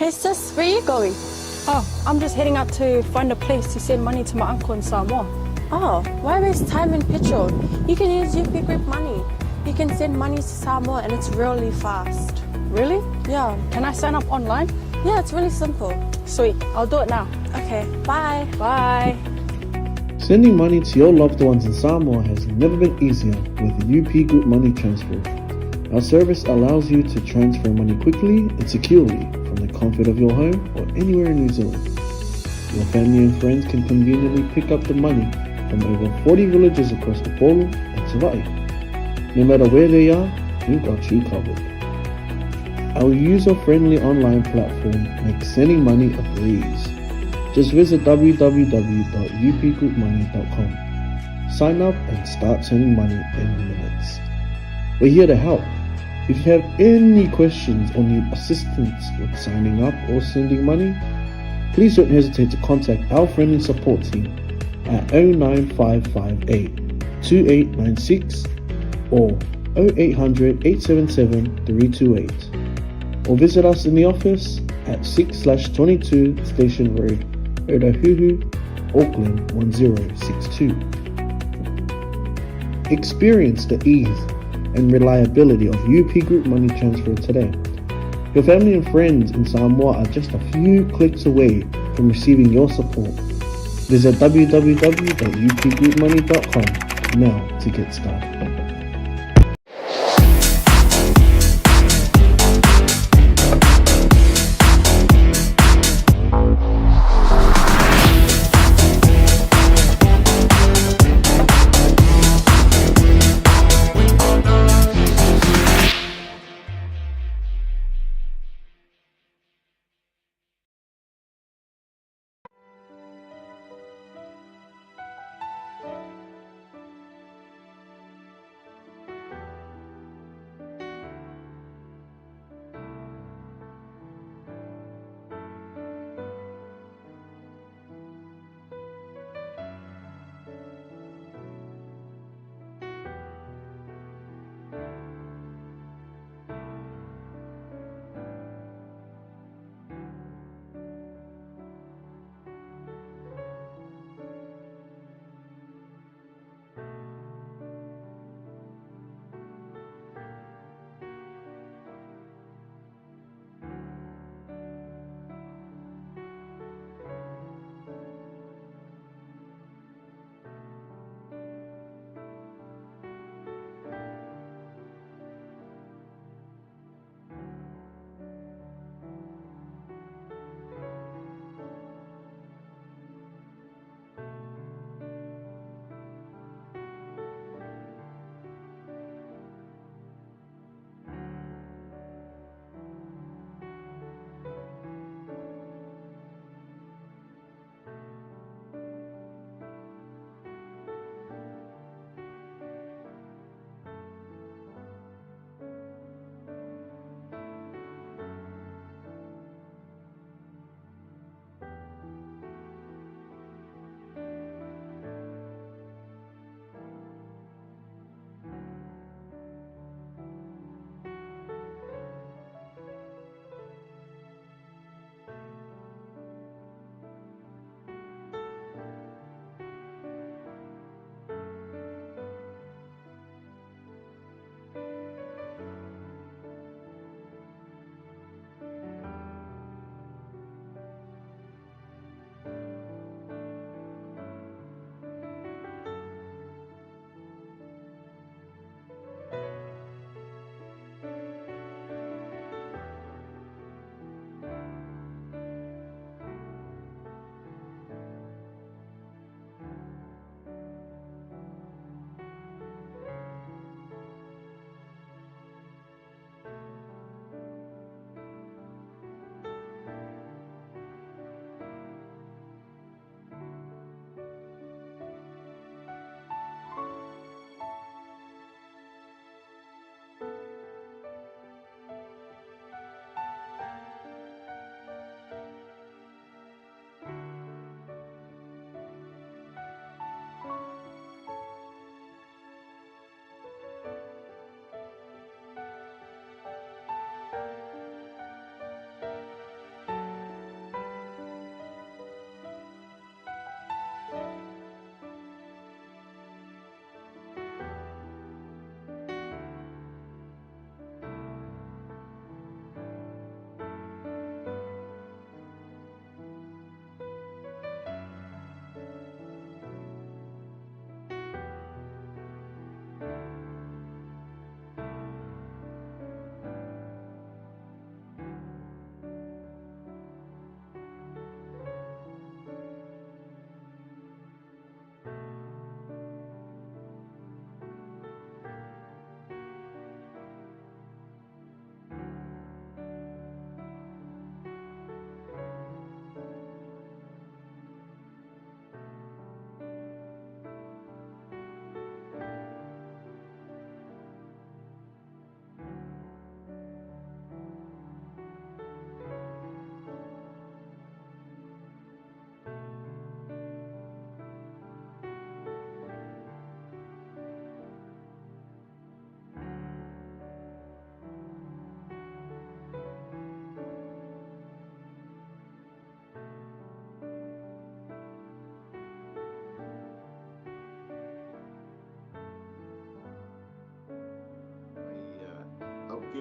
Hey sis, where are you going? Oh, I'm just heading out to find a place to send money to my uncle in Samoa. Oh, why waste time and petrol? You can use UP Group Money. You can send money to Samoa and it's really fast. Really? Yeah. Can I sign up online? Yeah, it's really simple. Sweet, I'll do it now. Okay, bye. Bye. Sending money to your loved ones in Samoa has never been easier with UP Group Money Transfer. Our service allows you to transfer money quickly and securely from the comfort of your home or anywhere in New Zealand. Your family and friends can conveniently pick up the money from over 40 villages across Upolu and Savai'i. No matter where they are, we've got you covered. Our user-friendly online platform makes sending money a breeze. Just visit www.upgroupmoney.com. Sign up and start sending money in minutes. We're here to help. If you have any questions or need assistance with signing up or sending money, please don't hesitate to contact our friendly support team at 09558 2896 or 0800 877 328 or visit us in the office at 6/22 Station Road, Otahuhu, Auckland 1062. Experience the ease and reliability of UP Group Money Transfer today. Your family and friends in Samoa are just a few clicks away from receiving your support. Visit www.upgroupmoney.com now to get started.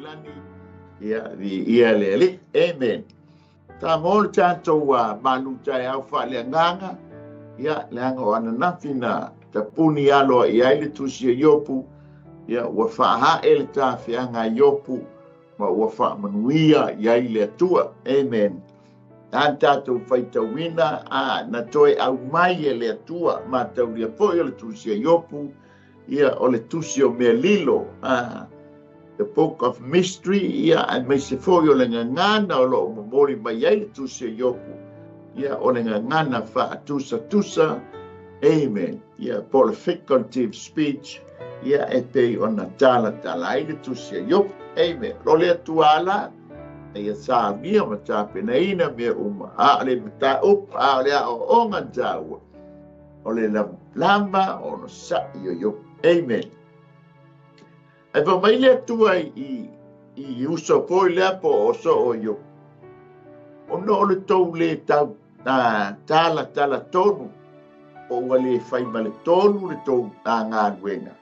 i lagi, ia, viia le Alii. Amen. Samoa le tatou malu taeao faaleagaga, ia, leaga o ananafi na tapuni aloa i ai le tusi a Iopu, ia, ua faahae le tafeaga a Iopu, ma ua faamanuia i ai le Atua. Amen. A tatou faitauina a na toe aumai e le Atua mataulia foi o le tusi a Iopu, ia, o le tusi o mea lilo, the book of mystery, ia, aemaise foi o le gagana o loo momoli mai ai le tusi a Iopu, ia, o le gagana faatusatusa. Amen. Ia, po le figurative speech, ia, e pei ona talatala ai le tusi a Iopu. Amen. O le Atua ala ia saunia ma tapenaina mea uma, a o le mataupu, a o le aoaoga taua, o le lava onosa'i o Iopu. Amen. Ae fai mai le Atua i uso foi lea po o soo o Iopu, ona o le tou lē tau talatala tonu, po ua lē fai ma le tonu le tou galuega.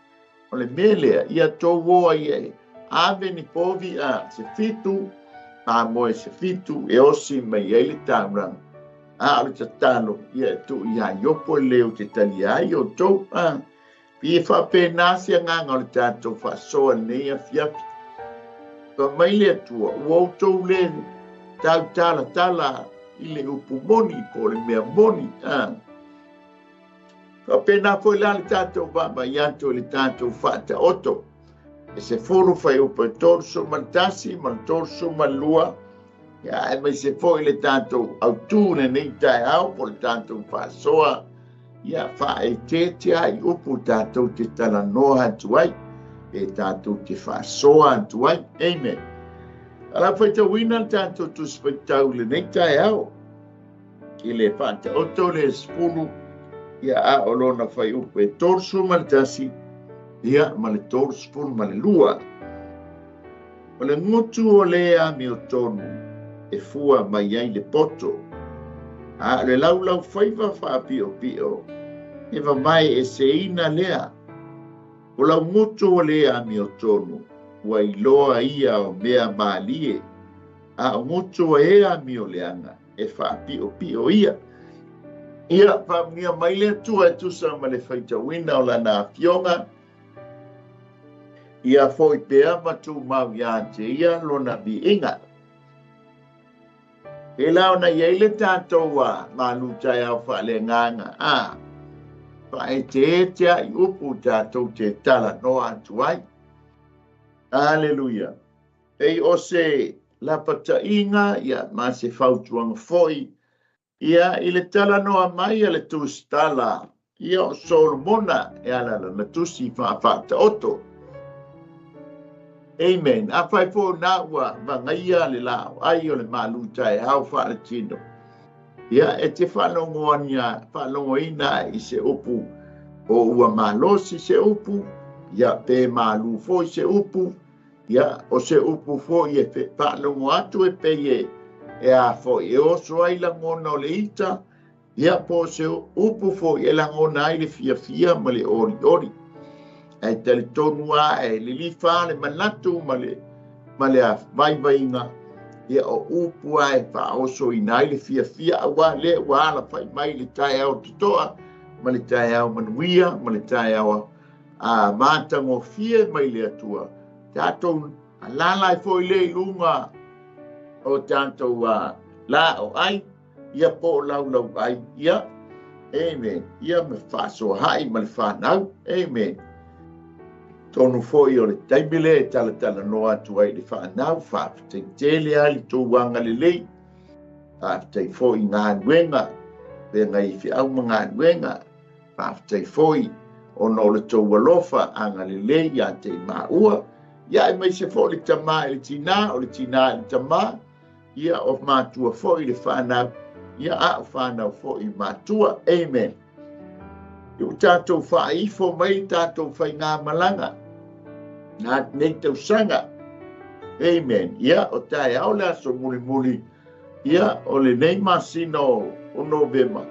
O le mea lea, ia tou o ai e ave ni povi a se 7, mamoe se 7, e osi mai ai le taulaga. A o le tatalo, ia e tuu iā Iopu e leo te talia ai outou. Pei e faapena se agaga o le tatou faasoa lenei afiafi. Fai mai le Atua, ua outou lē tautalatala i le upu moni po o le mea moni. Faapena foi la le tatou vaavaai atu i le tatou faataoto. E 10 fuaiupu e 31 ma le 32, ia, aemaise foi le tatou autū lenei taeao po o le tatou faasoa, ia, faaeteete ai upu tatou te talanoa atu ai, pe tatou te faasoa atu ai. Amen. Ala faitauina le tatou tusi faitau lenei taeao i le faataoto le 10, ia, a o lona fuaiupu e 31, ia, ma le 32. O le gutu o le amiotonu e fua mai ai le poto, a o le laulau faiva faapiopio e vavae eseina lea. O lau gutu o le amiotonu ua iloa ia o mea malie, a o gutu o e amioleaga e faapiopio ia. Ia, faamanuia mai le Atua e tusa ma le faitauina o lana afioga, ia foi pea ma tumau iā te ia lona viiga. E la ona i ai le tatou malu taeao faaleagaga, a faaeteete ai upu tatou te talanoa atu ai. Aleluia. Pei o se lapataiga, ia, ma se fautuaga foi, ia, i le talanoa mai a le tusitala, ia, o Solomona e ala lana tusi faafaataoto. Amen. Afai foi na ua vagaia le laoai o le malu taeao faaletino, ia, e te faalogoina i se upu o ua malosi se upu, ia, pe malu foi se upu, ia, o se upu foi e faalogo atu e pei e a foi e oso ai lagona o le ita, ia, po o se upu foi e lagona ai le fiafia ma le olioli. Ae talitonu a e lilifa le manatu ma le vaivaiga, ia, o upu a e faaosoina ai le fiafia, auā lea ua alafai mai le taeao totoa ma le taeao manuia ma le taeao a matagofie mai le Atua. Tatou alala ai foi le i luga o tatou laoai, ia, po o laulau ai, ia, amen, ia, ma faasoahai ma le fanau. Amen. Tonu foi o le taimi lea e talatalanoa atu ai le fanau, faafetai tele ai le tou agalelei, faafetai foi i galuega, feagai i feau ma galuega, faafetai foi ona o le tou alofa agalelei ia te i maua, ia, aemaise foi le tamā i le tinā, o le tinā i le tamā, ia, o matua foi le fanau, ia, a o fanau foi i matua. Amen. I o tatou faaifo mai tatou faigamalaga nā nei tausaga. Amen. Ia, o taeao le aso mulimuli, ia, o lenei masina o Novema,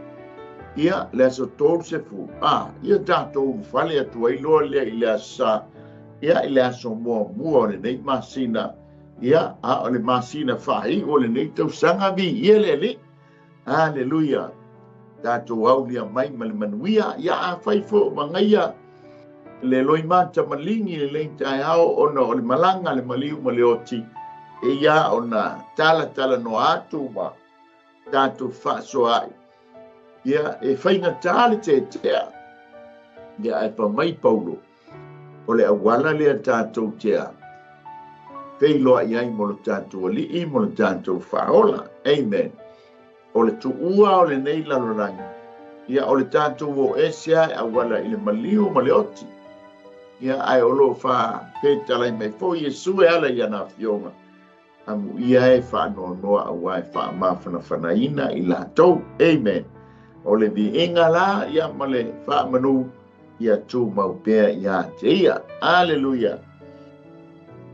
ia, le aso 30, a, ia tatou ulufale atu ai loa lea i le aso Sa. Ia, i le aso muamua o lenei masina, ia, a o le masina faaiu o lenei tausaga, viia le Alii. Aleluia. Tatou aulia mai ma le manuia. Ia, afai foi o magaia le loimata maligi i lenei taeao ona o le malaga a le maliu ma le oti, e ia ona talatalanoa atu ma tatou fefaasoaai. Ia, e faigata le tetea. Ia, ae fai mai Paulo, o le auala lea tatou te feiloai ai mo lo tatou Alii mo lo tatou Faaola. Amen. O le tuua o lenei lalolagi, ia o le tatou o ese a e auala i le maliu ma le oti. Ia ae o lo o faafetalai mai foi Iesu e ala i ana afioga, amuia e faanoanoa aua e faamafanafanaina i latou. Amen. O le viiga la ia ma le faamanu ia tumau pea ia te ia. Aleluia.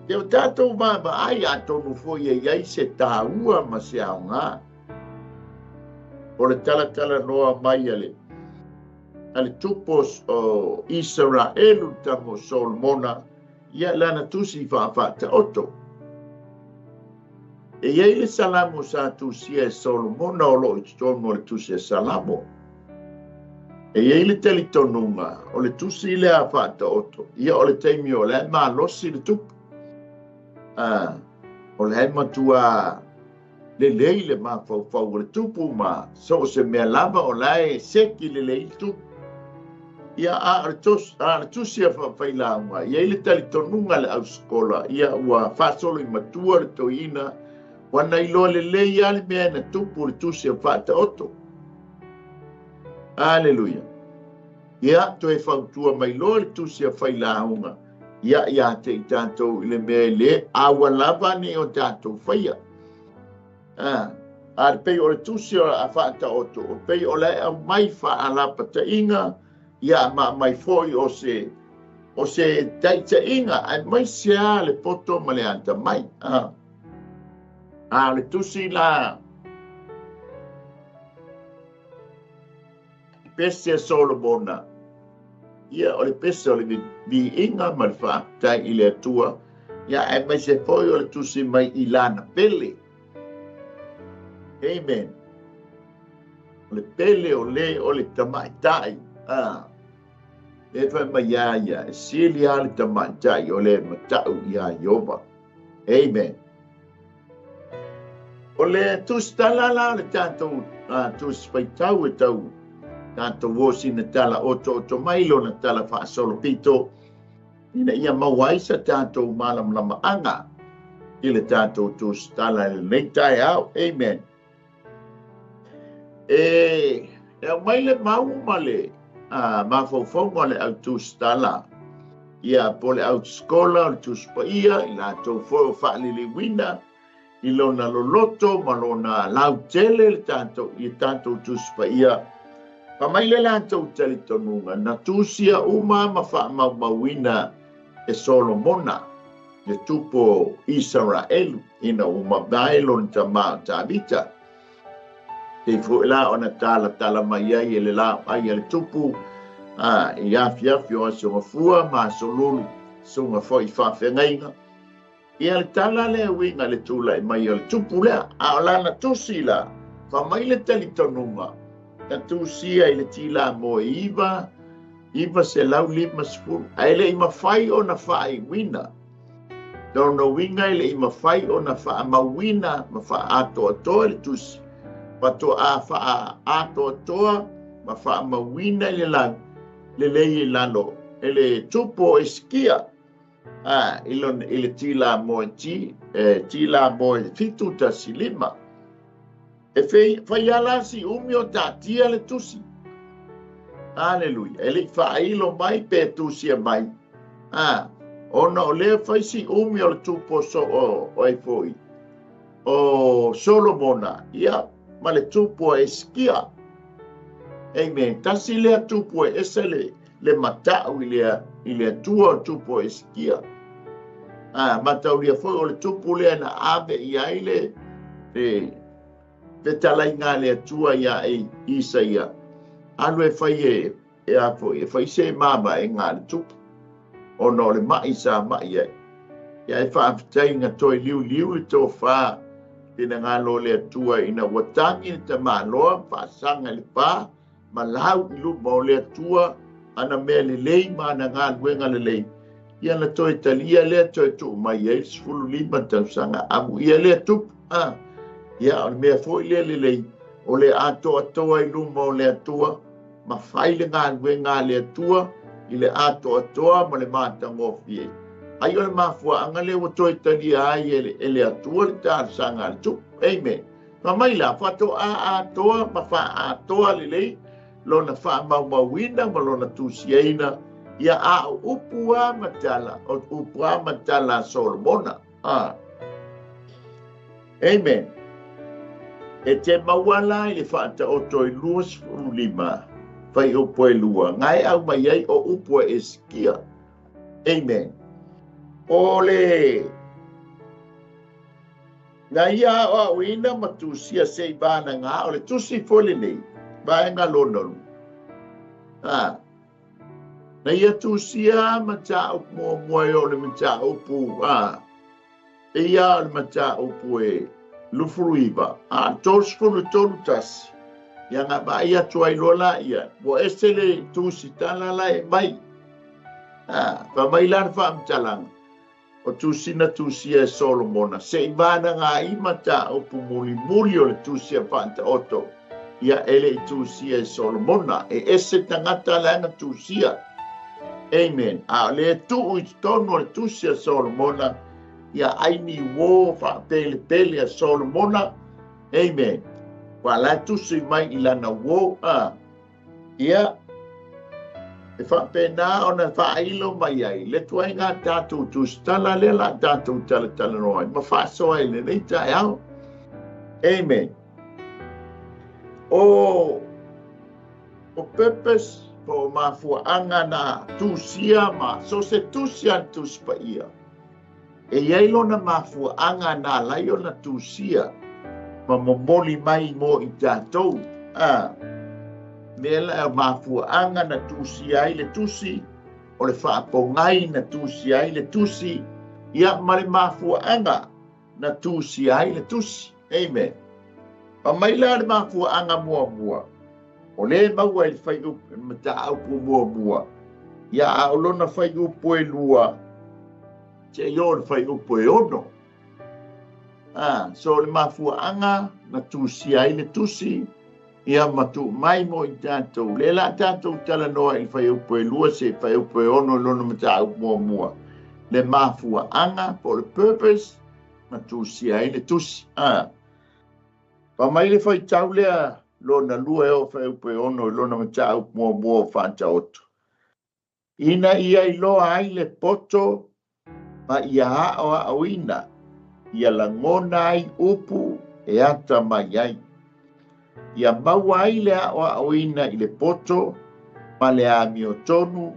Ia o tatou vaavaai atonu foi e i ai se tāua ma se aoga o le talatalanoa mai a le a le tupu o Isaraelu le tama o Solomona ia lana tusi faafaataoto. E i ai le Salamo sa tusia e Solomona o lo o i totonu o le tusi a Salamo. E i ai le talitonuga o le tusi lea a Faataoto, ia o le taimi o la e malosi le tupu. A, o la e matua lelei le mafaufau o le tupu ma so o se mea lava o la e seki lelei le tupu. Ia, a o le, tos, a o le tusi a Faafailaoga, e i ai le talitonuga a le ausikola, ia ua faasolo i matua le toeaina, ua na iloa lelei lava le mea na tupu i le tusi a Faataoto. Aleluia. Ia, toe fautua mai loa le tusi a Failauga, ia ia te i tatou i le mea e le aua lava ne i o tatou faia. A, a le pei o le tusi a Faataoto, o pei o la e aumai faalapataiga, ia ma aumai foi o se o se taitaiga, aemaise lava le poto ma le atamai. A, a o le tusi la pese a Solomona, ia o le pese o le viiga ma le faafetai i le Atua, ia aemaise foi o le tusi mai i lana pele. Amen. O le pele o le o le tamaitai. Ah. E fai mai ia ia, e sili lava le tamaitai o le matau iā Ieova. Amen. O le tusitala la o le tatou tusi faitau e tau tatou o sina tala otooto mai lona tala faasolopito ina ia maua ai sa tatou malamalamaaga i le tatou tusitala i lenei taeao. Amen. E, e aumai le mau ma le mafaufauga o le au tusitala, ia po o le au sikola, o le Tusi Paia, i latou foi o faaliliuina i lona loloto ma lona lautele le tatou, i tatou Tusi Paia. Fai mai le latou talitonuga, na tusia uma ma faamaumauina e Solomona, le tupu o Isaraelu, ina ua mavae lona tama o Tavita. Pei foi la ona talatala mai ai e le laauai a le tupu, a, i afiafi o Aso Gafua ma Aso Lulu, susuga foi i faafeagaiga. Ia le tala lea e uiga i le tulai mai o le tupu lea, a o lana tusi la, fai mai le talitonuga, na tusia i le tilamoe 9, 950, ae le i mafai ona faaiuina. Lona uiga e le i mafai ona faamauina ma faaatoatoa le tusi, faatoa faaatoatoa ma faamauina i le lau lelei i lalo e le tupu o Esikia, a, i, lona, i le tilamoe ti, e, tilamoe 715. E fai lava la si umi o taatia le tusi. Aleluia. E le i faailo mai pe tusia mai. A, ona o lea fai si umi o le tupu o, so, o, o ai foi, o Solomona, ia, ma le tupu o Esikia. Amen. Tasi lea tupu e ese le, le matau i le, i le Atua o le tupu o Esikia. A, mataulia foi o le tupu lea na ave i ai le, le fetalaiga a le Atua iā Isaia, alu e fai e, e a foi, e fai se mavaega a le tupu. Ona o le ma'i sa ma'i ai. Ia e faafetai na toe liuliu le tofa finagalo o le Atua ina ua tagi le tamaloa ma faasaga i le pa ma lau i luma o le Atua ana mea lelei ma ana galuega lelei. Ia na toe talia lea toe tuu mai ai le 15 tausaga amuia lea tupu. Ia o le mea foi lea lelei o le atoatoa i luma o le Atua ma fai le galuega a le Atua i le atoatoa ma le matagofie. Ai o le mafuaanga lea ua toe talia ai e le Atua le talosaga a le tupu. Amen. Fa mai la faatoa atoa ma faaatoa lelei lona faamaumauina ma lona tusiaina ia a o upu a ma tala, o upu a ma tala a Solomona. Amen. E te maua la i le faataoto i 25 fai upu e lua, ngai au mai ai o upu e Esikia. Amen. O le na ia o au ina ma tusia se i vana ngā, o le tusi fole nei, vaenga lona lu. Na ia tusia ma tā upu mua mua e o le ma tā upu, e ia o le ma tā upu e lufuru iva, 31. Ia ngā mai atu ai loa la ia, ua ese le tusi tala la e mai. Fa mai la le faamatalaga, o tusi na tusia e Solomona, se i vana ngā i ma tā upu mulimuli o le tusi a faataoto, ia ele i tusia e Solomona, e ese tangata le ana tusia. Amen. A le tuu i totonu o le tusi a Solomona, ia aini uō faapelepele a Solomona. Amen. Ua la tusi mai i lana uō. Ia, e faapena ona faailo mai ai le tuaiga tatou tusitala lea la tatou talatalanoa ai ma faasoa ai lenei taeao. Amen. O purpose po o mafuaanga na tusia ma so se tusi a le Tusi Paia. E iai lona mafuaanga na alai ona tusia ma momoli mai mo i tatou. Mea la mafuaanga na tusia ai le tusi, o le faapogai na tusia ai le tusi, ia ma le mafuaanga na tusia ai le tusi. Amen. Pa mai la le mafuaanga muamua, o le maua i le fai upu, mataupu muamua, ia a o lona fai upu e lua, se i o le fai upu e ono. So le mafuaanga na tusia ai le tusi, ia matu mai mo i tatou. Le la tatou talanoa i le fai upu e lua, se fai upu e ono i lona mataupu muamua. Le mafuaanga po le purpose na tusia ai le tusi. Pa mai le faitau lea lona lua e o fai upu e ono i lona mataupu muamua o faataoto. Ina ia iloa ai le poto ma ia aoaoina, ia lagona ai upu e ata mai ai. Ia maua ai le aoaoina i le poto ma le amiotonu,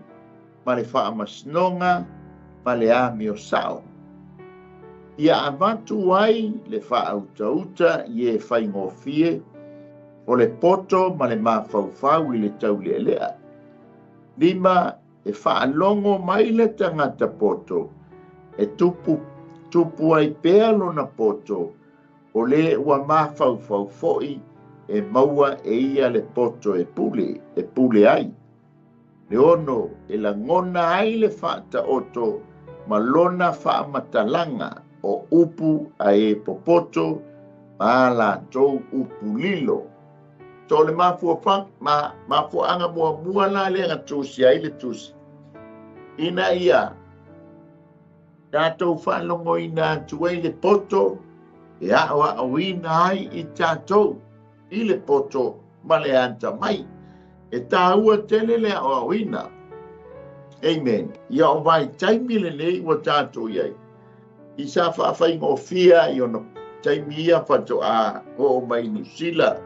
ma le faamasinoga, ma le amiosao. Ia avatu ai le faautauta i e faigofie, o le poto ma le mafaufau i le taulealea. 5, e faalogo mai le tagata poto, e tupu ai pea lona poto, o le ua mafaufau foi e maua e ia le poto e pule ai. Le 6, e lagona ai le faataoto ma lona faamatalaga o upu a e popoto ma latou upu lilo. So le mafuaanga muamua la lea na tusi ai le tusi. Ina ia tatou faalogoina atu ai le poto e aoaoina ai i tatou i le poto ma le atamai. E tāua tele le aoaoina. Amen. Ia o vai taimi lenei ua tatou iai. I sa faafaigofia i ona taimi ia faatoa oo mai Niu Sila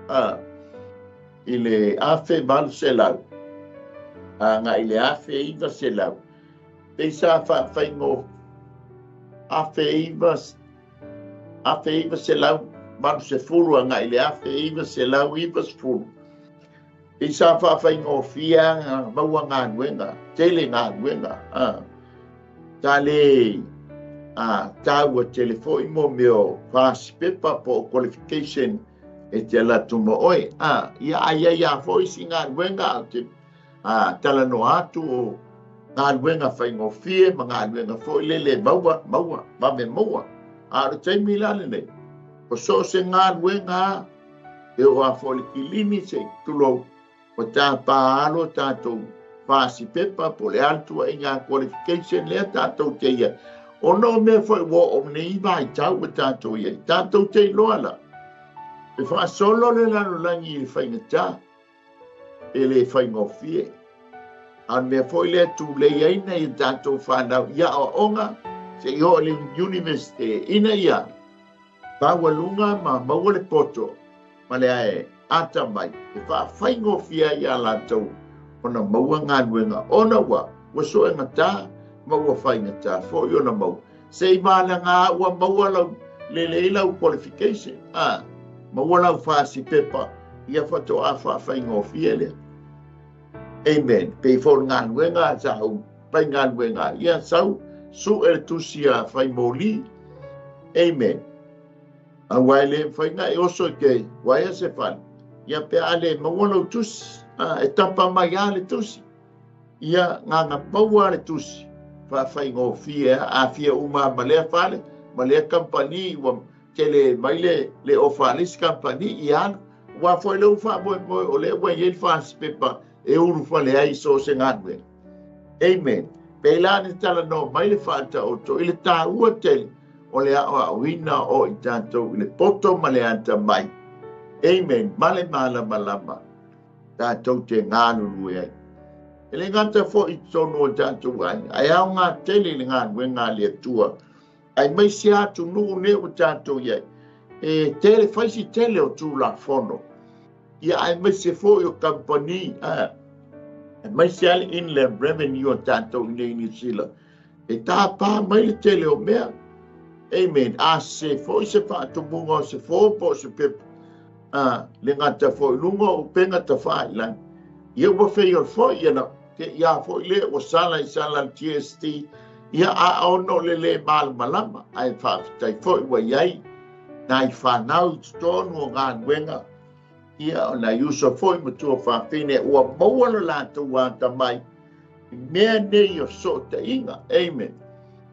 i le 1800 agai i le 1900. Pei sa faafaigo 1980 agai i le 1990. Pei sa faafaigofia maua galuega, tele galuega. Sa le taua tele foi mo mea o fasipepa po o qualification e te alu atu ma oe. Ia a i ai lava foi isi galuega ou te talanoa atu o galuega faigofie ma galuega foi lele e maua, maua, vave maua. A o le taimi la lenei, o so o se galuega lava, e oo lava foi i le kilini se i tulou, Ua tapa alo tatou fasipepa po o le a le tuuaiga qualification lea tatou te i ai. Ona o mea foi ua oo nei vaitau ua tatou i ai, tatou te iloa la, e faasolo le lalolagi i le faigata, e le faigofie. A o le mea foi lea e tulei ai nai a tatou fanau i aoaoga se i oo i le universite ina ia maualuga ma maua le poto ma le ae atamai e faafaigofie ai iā latou ona maua galuega ona ua ua soegata ma ua faigata foi ona maua. Se i valaga ua maua lau lelei lau qualification, a maua lau fasipepa, ia faatoa faafaigofie lea. Amen. Pei foi o le galuega sa ou faigaluega ai, ia sau sue le tusi a fai moli. Amen. Aua e le mafai ona e oso i te waea se fale, ia pe a le maua lou tusi, a, e tapa mai lava le tusi. Ia gaga maua le tusi, faafaigofie lava, a fia uma lava ma lea fale, ma lea kamupani, ua tele mai le, le ofa a le isi kamupani, ia alu. Aua foi lea ua faamoemoe o lea ua i ai le fasipepa e ulufale ai i so o se galuega. Amen. Pēlā na talanoa mai le Faataoto i le taua tele o le aoaoina o i tatou i le poto ma le atamai. Amen. Ma le malamalama tatou te galulue ai. E le gata foi i totonu o tatou aiga, ae aoga tele i le galuega a le Atua. Aemaise atunuu nei ua tatou i ai, e tele, fai si tele o Tulafono. Ia aemaise foi o kamupani, aemaise lava le Inland Revenue a tatou i inei i Niu Sila, e tapa mai le tele o mea. Amen. A sese foi se faatumuga o se form po o se pepa, a, le gata foi i luga o upega tafailagi. Ia ua fail foi, ia na te i a foi lea ua sala i sala le GST, ia a ona o le le malamalama, ae faafetai foi ua i ai nai fanau i totonu o galuega, ia o nai uso foi ma tuafafine ua maua lo latou atamai i mea nei o fesootaiga. Amen.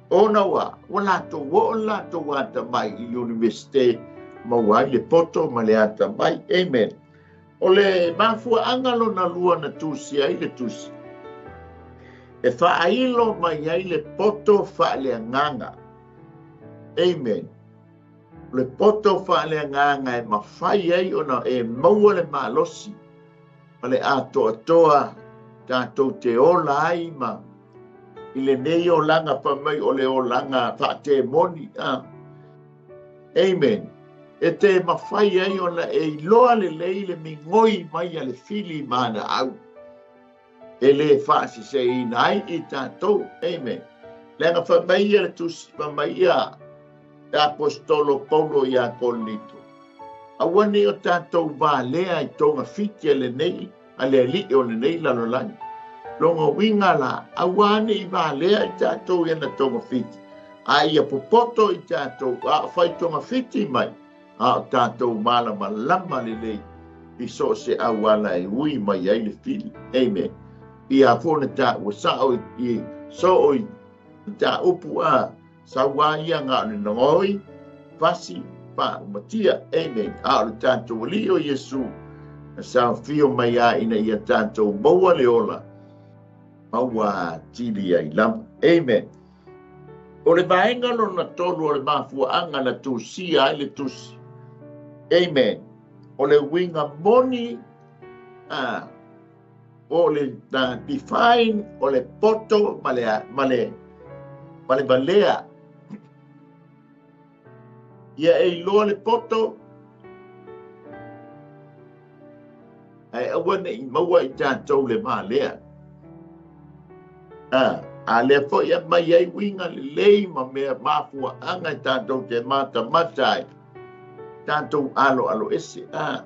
Ona ua, ua latou oo le latou atamai i le Universite, maua ai le poto ma le atamai. Amen. O le mafuaaga lona lua na tusia ai le tusi, e faailo mai ai le poto faaleagaga. Amen. O le poto faaleagaga e mafai ai ona e maua le malosi ma le atoatoa tatou te ola ai ma i lenei olaga fai mai o le olaga faatemoni. Amen. E te mafai ai ona e iloa lelei le migoi mai a le fili ma ana au. E le faaseseina ai i tatou. Amen. Leaga fai mai ia le tusi, fai mai ia le Aposetolo Paulo iā Korinito, Aua ne i o tatou valea i togafiti a lenei, a le alii o lenei lalolagi. Lona uiga la, aua ne i valea i tatou i ana togafiti, a ia popoto i tatou, a o fai togafiti mai, a o tatou malamalama lelei i so o se auala e ui mai ai le fili. Amen. Ia foi na taua sao i so i mataupu a sau a ia na o le nogoi, fasi, faaumatia. Amen. A o le tatou Alii o Iesu na saofio mai a ina ia tatou maua le ola, maua atili ai lava. Amen. O le vaega lona tolu o le mafuaaga na tusia ai le tusi. Amen. O le uiga moni a o le define o le poto ma le, ma le, ma le valea. Ia e iloa le poto, ae aua ne i maua i tatou le valea. A, a lea foi e aumai ai uiga lelei ma mea mafuaaga e tatou te matamata ai, tatou aloaloese. A,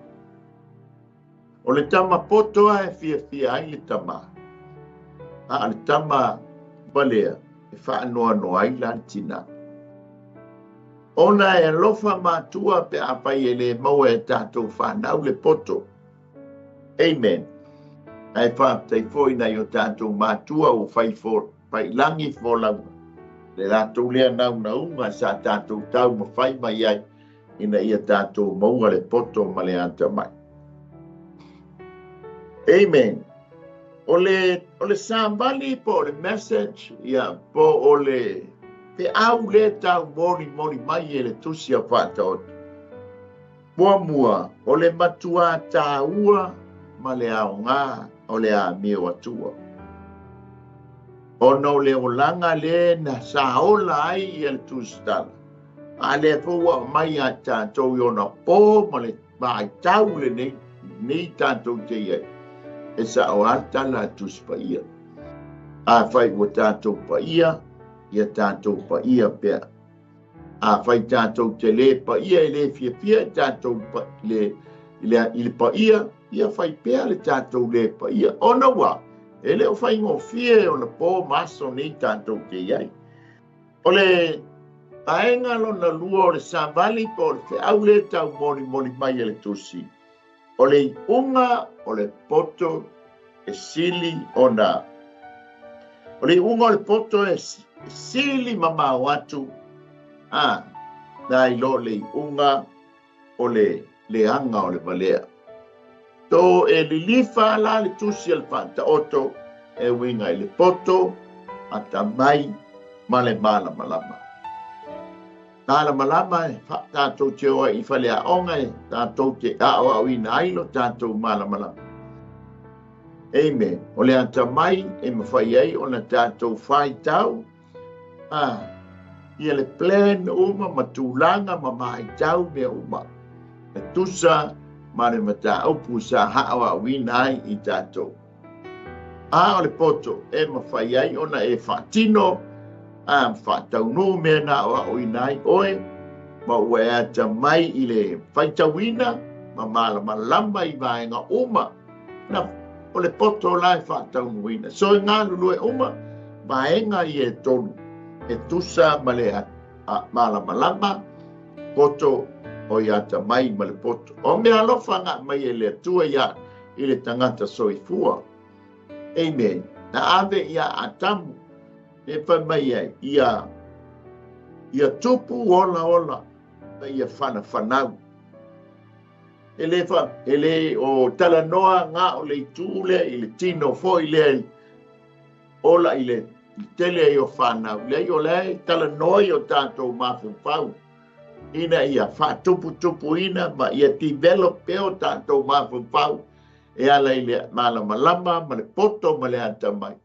o le tama poto lava e fiafia ai le tama, a o le tama valea, E faanoanoa ai la le tinā. Ona e alofa matua pe afai e le maua e tatou fanau le poto. Amen. Ae faafetai foi nai o tatou matua ua fai failagi folauga. Le latou lea naunauga sa tatou taumafai mai ai ina ia tatou maua le poto ma le atamai. Amen. O le, o le savali po o le message, ia, po o le feau lea taumolimoli mai e le Tusi a Faataoto. Muamua, o le matuā tāua ma le aoga o le amio atua. Ona o le olaga lea na sa ola ai ia le Tusitala, a lea foi ua aumai ia tatou i ona pō ma le vaitau lenei, nei tatou te i ai, e sao lava le tala a le Tusi Paia. Afai ua tatou paia, ia tatou paia pea. Afai tatou te lē paia e lē fiafia i tatou le, le, i le paia, ia fai pea le tatou lē paia. Ona ua, e le o faigofie ona pō ma aso nei tatou te i ai. O le vaega lona lua o le savali po o le feau lea taumolimoli mai e le Tusi, o le iuga o le poto e sili ona o le iuga o le poto e sili mamao atu a nai lo le iuga o le leaga o le valea. To e lilifa la le Tusi a le Faataoto e uiga i le poto, atamai ma le malamalama. Malamalama e tatou te o ai i faleaoga e tatou te aoaoina ai lo tatou malamalama. Amen. O le atamai e mafai ai ona tatou faitau a ia le plan uma ma tulaga ma maitau mea uma e tusa ma le mataupu sa haaoaoina ai i tatou. A o le poto e mafai ai ona e faatino a faataunuu mea na aoaoina ai oe, ma ua e atamai i le faitauina ma malamalama i vaega uma na o le poto la e faataunuuina. So e galulue uma vaega ia e tolu e tusa ma le malamalama, poto o i atamai ma le poto. O mea alofa na mai e le Atua ia i le tagata soifua. Amen. Na ave ia Atamu e fai mai ai ia ia tupu ola ola ma ia whanafanau. E le, fa, e le o talanoa ngā o le itu lea i le tino foi lea ola i le tele ai o whanau. Lea o lea talanoa i o tātou mafaufau ina ia faatuputupuina ma ia develop pea o tatou mafaufau e ala i le malamalama ma le poto ma le atamai.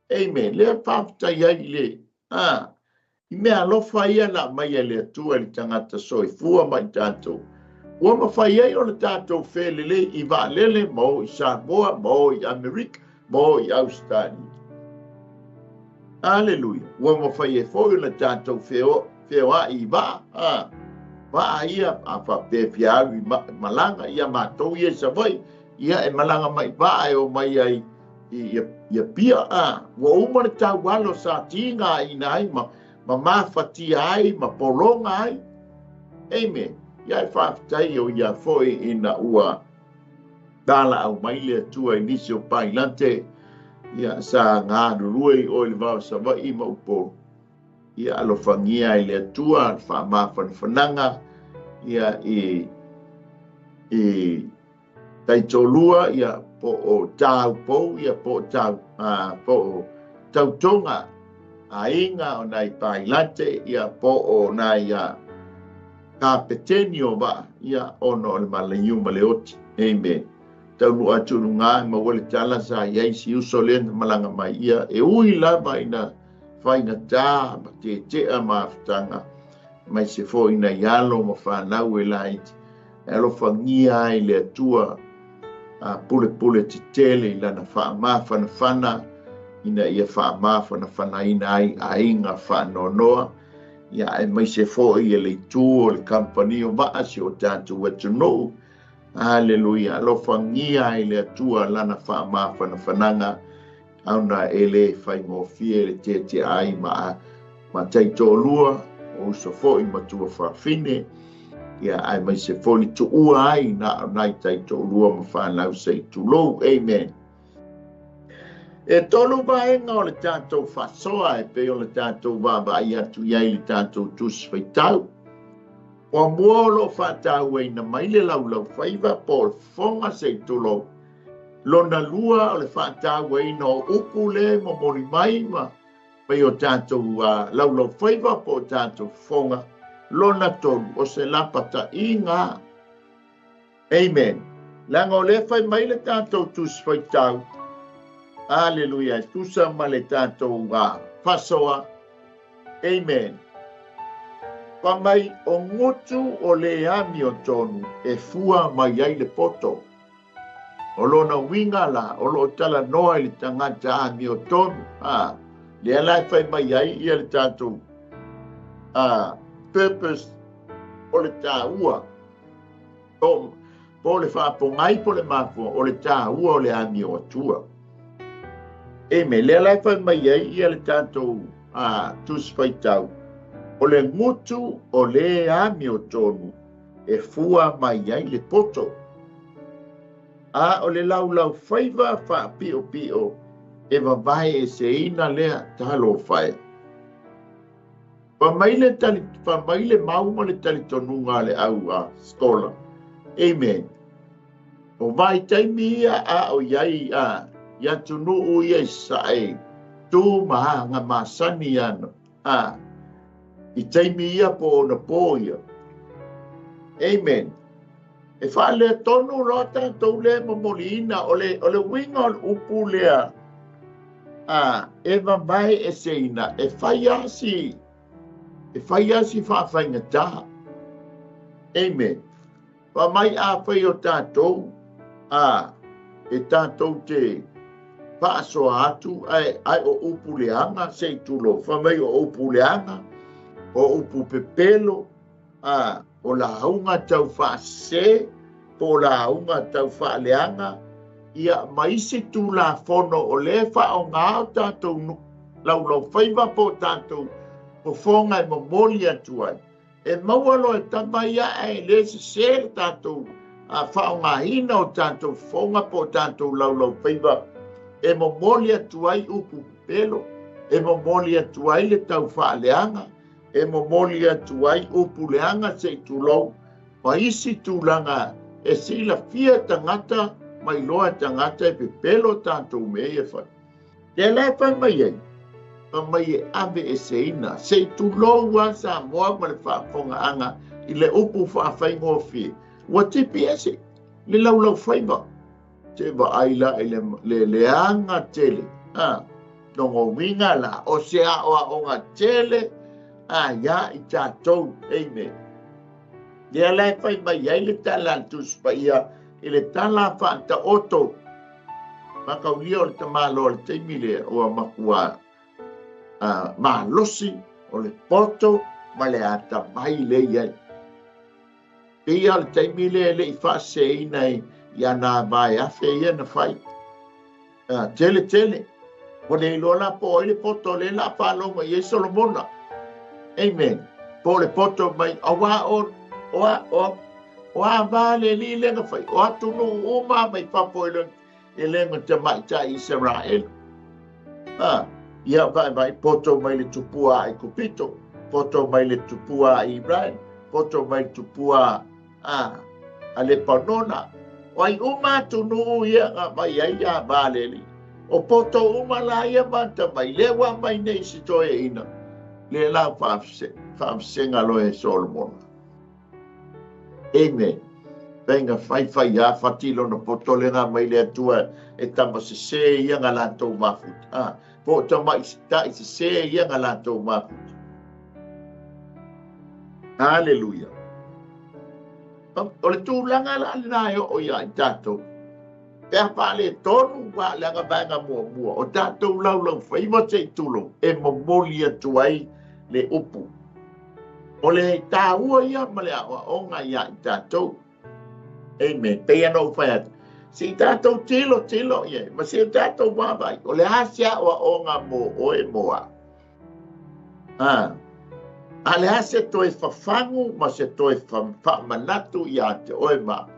Amen. Lea faafetai ai i le a i mea alofa ia na aumai e le Atua i le tagata soifua ma i tatou. Ua mafai ai ona tatou felelei i vaalele ma o i Samoa ma o i Amerika ma o i Ausetalia. Aleluia. Ua mafai ai foi ona tatou feoai i vaa, a, vaa ia, a faapea e fia alu i malaga, ia matou ia i Savaii, ia e malaga mai vaa e o mai ai i Apia, a, ua uma le taualo sa tigaina ai ma mafatia ai ma pologa ai. Amen. Ia e faafetai o ia foi ina ua talaau mai le Atua i nisi o pailate, ia sa galulue i o i le vao Savaii ma Upolu. Ia alofagia e le Atua le faamafanafanaga ia i taitolua ia po o taupou ia po o tau po o tautoga aiga o nai pailate ia po o nai kapeteni o vaa ia ona o le malaiu ma le oti. Amen. Taunuu atu i luga e maua le tala sa i ai si uso lea na malaga mai ia e ui lava ina faigata ma tetea mafutaga mai se foi nai alo ma fanau e laiti. E alofagia ai le Atua a pulepule tetele i lana faamafanafana ina ia faamafanafanaina ai aiga faanoanoa ia aemaise foi e le itu o le kampani o vaa si o tatou atunuu. Aleluia. Alofagia ai le Atua lana faamafanafanaga. Ona e le faigofie le tietie ai ma taitoalua, o uso foi ma tuafafine, ia aemaise foi le tuua ai na o nai taitoalua ma fanau se i tulou. Amen. E tolu vaega o le tatou faasoa e pei o le tatou vaavaai atu i ai i le tatou Tusi Faitau. Muamua o lo o faatauaina mai le laulaufaiva po o le fofoga se i tulou. Lona lua o le faatauaina o upu le momoli mai ma mai o tatou laulaufaiva po o tatou fofoga. Lona tolu o se lapataiga. Amen. Leaga o lea fai mai le tatou Tusi Faitau. Aleluia. Tusa ma le tatou faasoa. Amen. Fai mai o gutu o le amiotonu e fua mai ai le poto. O lona uiga la, o loo talanoa i le tagata amiotonu. Lea la e fai mai ai ia le tatou purpose o le taua. Po le faapogai po le mafua o le taua o le amio atua. Amen. Lea la e fai mai ai ia le tatou Tusi Faitau. O le gutu o le amiotonu e fua mai ai le poto. A o le laulaufaiva faapiopio e vavae eseina lea talofa e. Fai mai le mau ma le talitonuga a le au a skola. Amen. O vaitaimi ia a o iai a i atunuu ia i sae tu ma aga masani ana. I taimi ia po ona po ia. Amen. E faaletonu loa tatou le momoliina o le uiga o le upu lea e vavae eseina e fai asi faafaigata. Amen. Fai mai afai o tatou e tatou te faasoa atu ai o upu leaga se i tulou. Fai mai o upu leaga, o upu pepelo, o lauga tau faasese, po o lauga tau faaleaga, ia ma isi tulafono o le faaaoga o tatou laulaufaiva po o tatou fofoga e momoli atu ai. E maua loa e tama ia ae le sese le tatou faaaogaina o tatou fofoga po o tatou laulaufaiva e momoli atu ai upu pepelo, e momoli atu ai le tau faaleaga, e momoli atu ai upu leaga se i tulou, ma isi tulaga e silafia tagata ma iloa tagata e pepelo tatou mea ia fai. Lea la e fai mai ai, fai mai e ave eseina, se i tulou a Samoa ma le faafofogaaga i le upu faafaigofie, ua tipi ese le laulaufaiva. Te vaai la i le leaga tele. Lona uiga la, o se aoaoga tele ia i tatou. Amen. Lea la e fai mai ai le tala a le Tusi Paia i le tala faataoto. Makaulia o le tamaloa o le taimi lea ua matua malosi o le poto ma le atamai le iai. Pei o le taimi lea e le i faaseseina i ana vae afe ia na fai. Tele tele. Ua le iloa la po o ai le poto lea la faalogo i ai Solomona. Amen. Po o le poto mai auā o a le li le na fai. O atunuu uma mai fafo e le ga tamaitai Isaraelu. Ia vai vai poto mai le tupua ai Kupito, poto mai le tupua ai Ibrahim, poto mai le tupua a Lepanona. O ai uma atunuu ia nga mai ai ia valeli. O poto uma la ia mata mai le ua mai nei si toeaina. Le la faafesega loa e Solomona. Amen. Faiga faifai ia fati lona poto le nga mai le Atua e tama sese ia nga latou mafuta. Po o tama i sese ia nga latou mafuta. Hallelujah. O le tulaga la lena e oo ia i tatou. Pe a faaletonu ua leaga vaega muamua o tatou laulaufaiva se i tulou e momoli atu ai le upu. O le taua ia ma le aoaoga ia i tatou. Amen. Pei ona ou fai atu, Se i tatou tilotilo i ai, ma se i tatou vaavaai, o le a se aoaoga mo oe mo au? A le a se toe fafagu ma se toe faamanatu iā te oe ma au?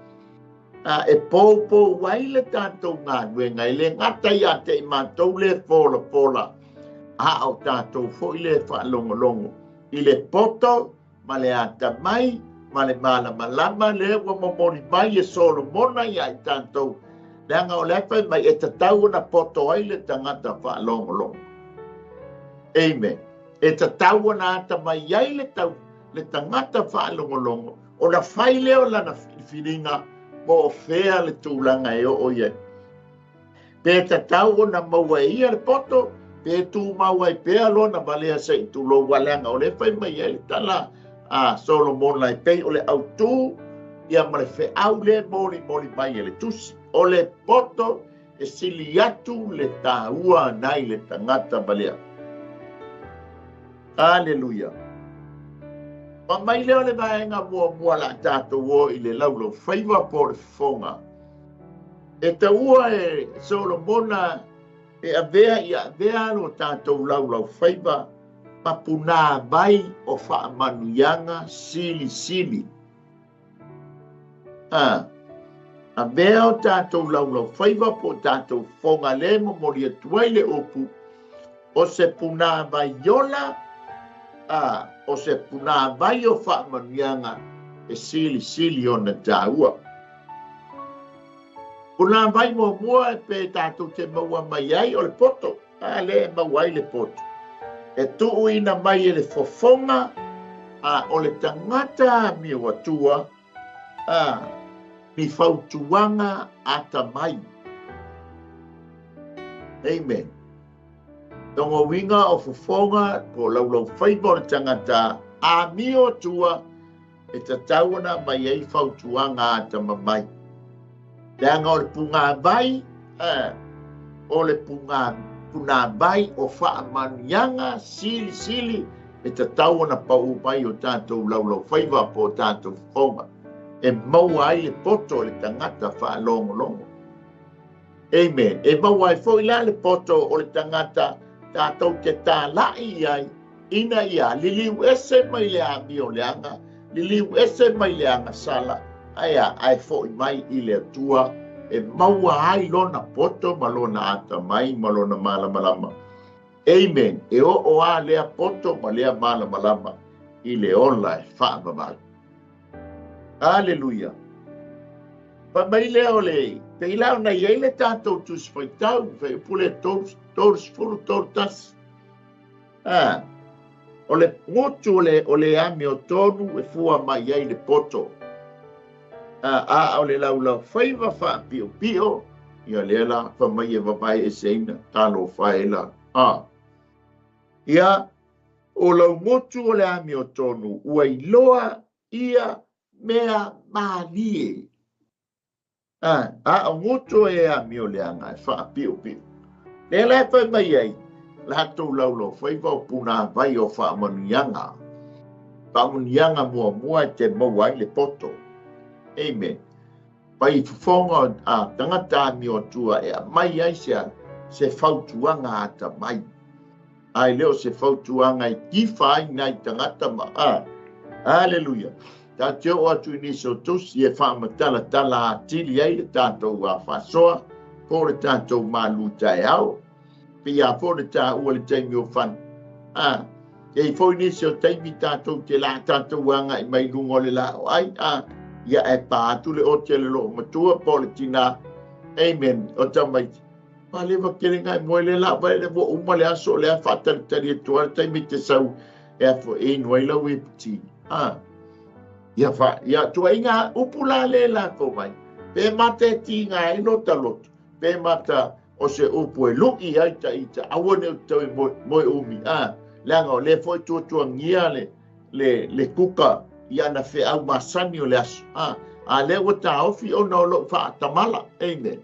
E poupou ai le tatou galuega, e le gata ia te i matou le polapola, a o tatou foi le faalogologo i le poto ma le atamai ma le malamalama lea ua momoli mai e Solomona ia i tatou, leaga o le fai mai e tatau ona poto ai le tagata faalogologo. Amen. E tatau ona atamai ai le tagata faalogologo, ona fai lea o lana filifiliga po o fea le tulaga e oo i ai. Pe tatau ona maua e ia le poto, pe tumau ai pea lona valea se i tulou, leaga o le fai mai ai le tala a Solomona e pei o le autū ia ma le feau le molimoli mai e le tusi. O le poto e sili atu le tāua nai le tagata valea. Aleluia. Ma mai lea o le vaega muamua la tatou o i le laulau faiva po o le fofoga. E taua e Solomona e avea ia avea lo tatou laulau faiva ma punā vai o faamanuiaga silisili. Avea o tatou laulau faiva po o tatou fofoga le momoli atu ai le upu, o se punā vai ola, o se punā vai o faamanuiaga e silisili ona tāua. Punā vai muamua e pe tatou te maua mai ai o le poto, a le e maua ai le poto. E tuuina mai e le fofoga, o le tagata amio atua, ni fautuaga atamai. Amen. Tonga uiga o fofoga po laulau faiva o le tagata amio atua, e tatau ona mai ai fautuaga atamamai. Leaga o le pugāvai, o le punāvai o faamanuiaga silisili e tatau ona pau mai o tatou laulau faiva po o tatou fofoga, e maua ai le poto o le tagata faalogologo. Amen. E maua ai foi la le poto o le tagata tatou te tāla'i ai, ina ia liliu ese mai le amio leaga, liliu ese mai le agasala, ae ae foi mai i le Atua, e maua ai lona poto ma lona atamai ma lona malamalama. Amen. E oo a lea poto ma lea malamalama i le ola e faavavau. Aleluia. Fa mai lea o le peila ona i ai le tatou tusi faitau, fai upu le 33. O le gutu o le amiotonu e fua mai ai le poto. A o le laulau faiva faapiopio, ia lea la fa mai e vavae e seina, talofa e la. Ia, o lau gutu o le amiotonu, ua iloa ia mea malie. A o gutu e amio leaga e faapiopio. Lea la e fai mai ai, latou laulau faiva o punā vai o faamanuiaga. Faamanuiaga muamua e te maua ai le poto. Amen. Pai fofoga a tagata amio atua e aumai ai se fautuaga atamai. Ae le o se fautuaga e tifa ai nai tagata ma Aleluia. Ta te oo atu i nisi o tusi e faamatalatala atili ai le tatou faasoa po le tatou malu taeao. Pia fo le tāua le taimi o fana. E foi nisi o taimi tatou te la tatou anga i mai luga o le la o ai. Ia e pā atu le ote le loo matua po le tina. Amen. O tamaiti. Palewa kere ngai moe le la vai le mo uma le aso le a whaatalitali e tua le taimi te sau e afo e inua i lau e piti. Ia wha, ia tua inga upu la le la ko mai. Pe mata e tinga e lota loto. Pe mata o se upu e luki ai ta ita. Aua ne o tau e moe umi. Leaga o le foi tuatuangia le kuka i ana feau masani o le aso. A lea ua tāofi ona o lou faatamala. Amen.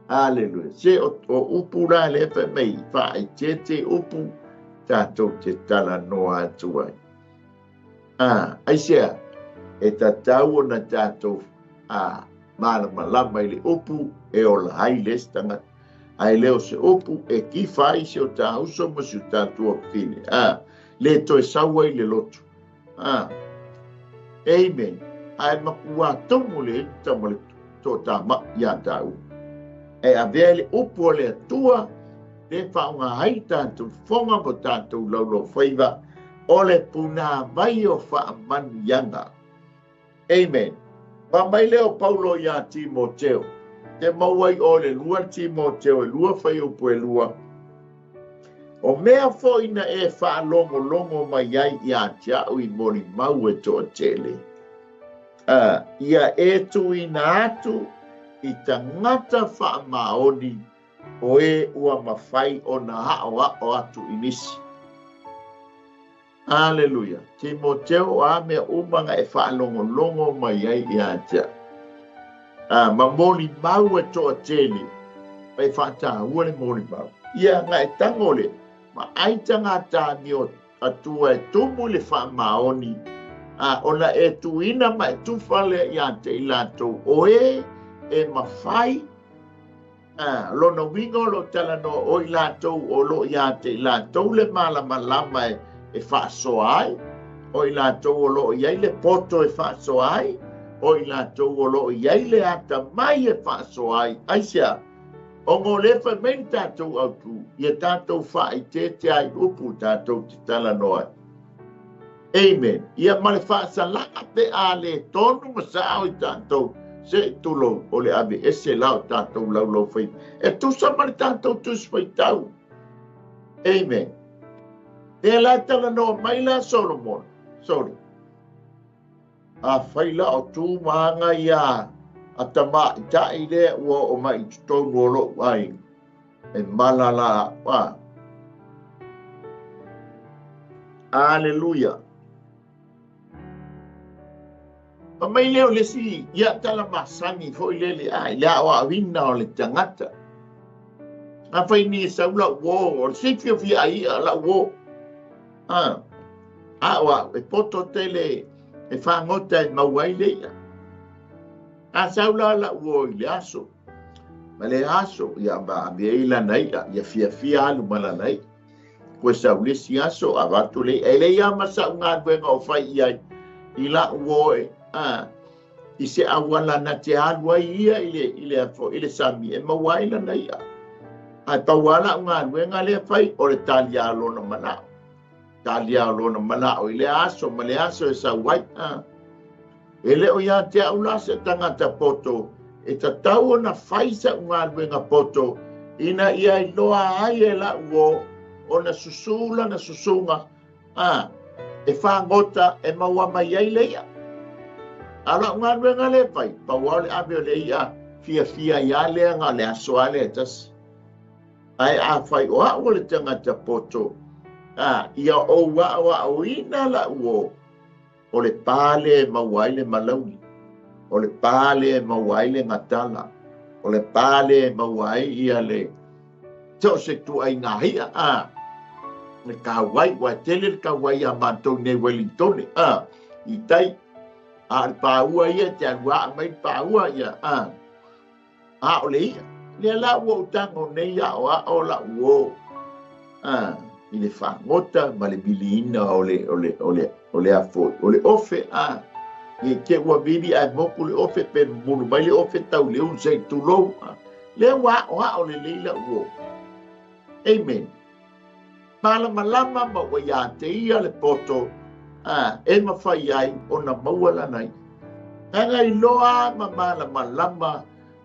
Aleluia. Se o upu la le fai mai faaeteete upu tatou te talanoa atu ai. Aisea, e tatau ona tatou Malamalama i le upu e ola ai le isi tagata, ae le o se upu e kifa ai si o ta uso ma si o ta tuafafine. A, le toe sau ai le lotu. A, amen. Ae makuā tumu le ita ma le toatama'i iā tāua. E avea i le upu a le Atua le faaaoga ai tatou fofoga ma tatou laulaufaiva o le punāvai o faamanuiaga. Amen. Fai mai lea o Paulo iā Timoteo, te maua ai oe le 2 Timoteo e 2 fuaiupu e 2, O mea foi na e faalogologo mai ai iā te a'u i molimau e toatele, a ia e tuuina atu i tagata faamaoni o e ua mafai ona aʻoaʻo atu i nisi. Aleluia! Timoteo, o a mea uma na e faalogologo mai ai iā te a'u, a ma molimau e toatele, ma e faataua le molimau. Ia na e tago le vaai tagata amio atua e tumu i le faamaoni, a ona e tuuina ma e tufa lea iā te i latou o e e mafai. A, lona uiga o lo o talanoa o i latou o lo o iā te i latou le malamalama e faasoa ai, o i latou o lo o i ai le poto e faasoa ai, o i latou o lo o i ai le atamai e faasoa ai. Aisea? Ona o lea e fai mai le tatou autū, ia tatou faaeteete ai upu tatou te talanoa ai. Amen. Ia ma le faasalaga pe a le tonu ma sao i tatou, se i tulou, o le aveese la o tatou laulaufaiva. E tusa ma le tatou Tusi Faitau. Amen. Lea la e talanoa mai la Solomona, sorry. Afai la o tu ma aga ia a tamaitai lea ua oo mai i totonu o lou aiga, e mala la a'u a. Aleluia. Fai mai lea o le isi ia tala masani foi lele a i le aoaoina o le tagata. Afai ni e sau la'u uō, o le fiafia ai i'a la'u uō. A, aoao, e poto tele e fagota e maua ai le i'a. A sau la la'u uō i le aso, ma le aso, ia ma ave ai lana i'a, ia fiafia alu ma lana i'a. Koe sau le isi aso, avatu le i'a. E leai lava ma sa'u galuega o fai i ai i la'u uō e, a, i se auala na te alu ai ia i le, i le, i le sami e maua ai lana i'a. Ae pau lava la'u galuega lea fai, o le taliā o lona mana'o. Taliā o lona mana'o i lea aso ma le aso e sau ai. A. E le o iā te a'u la se tagata poto, e tatau ona fai sa'u galuega poto ina ia iloa ai e la'u uō ona susū lana susuga A, e fagota e maua mai ai le i'a. A o la'u galuega lea e fai, pau lava o le ave o le i'a fiafia ai lava lea na o le aso lava lea e tasi. Ae afai o a'u o le tagata poto, a, ia ou a'oa'oina la'u uō, O le pā lea e maua ai le malauli, o le pā lea e maua ai le gatala, o le pā lea e maua ai ia le so o se ituaiga i'a, a, le kauai, ua e tele le kauai iā matou nei Wellingtone, a, i tai, a o le pāua ia e te alu aa mai le pāua ia, a, A o le i'a, lea la ua ou tago nei aʻoaʻo la'u uō, a, i le fagota ma le viliina o le, o le, o le, o le a foi, o le ofe, a, ne i te i ua vili ae moku le ofe pe mumulu mai le ofe tau i le ulu se i tulou, a, lea ua aʻoaʻo lelei la'u uō. Amen. Malamalama ma ua iā te ia le poto, a, e mafai ai ona maua lana i'a. Leaga iloa ma malamalama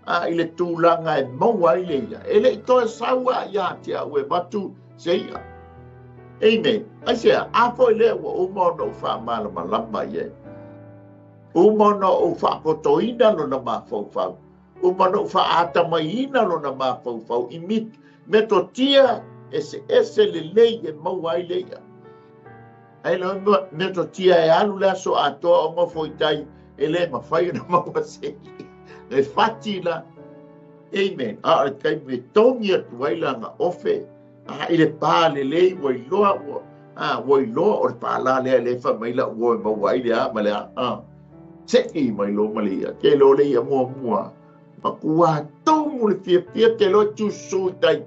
a, i le tulaga e maua ai le i'a. E le i toe sau a iā te a'u e avatu se i'a. Amen. Aisea? A foi lea ua uma ona ou faamalamalama i ai. Uma ona ou faapotoina lona mafaufau. Uma ona ou faaatamaiina lona mafaufau i metotia eseese lelei e maua ai le i'a. Ae le metotia e alu le aso atoa o nofo i tai e le mafai ona maua se i'a. E fati la. Amen. A o le taimi e togi atu ai lana ofe a, i le pā lelei ua iloa ua, a, ua iloa o le pā la lea lea e fai mai la'u uo e maua ai le a ma le a. A. Se'i mai loa ma le i'a, tele o le i'a muamua, matua tumu le fiafia te loa tusu i tai.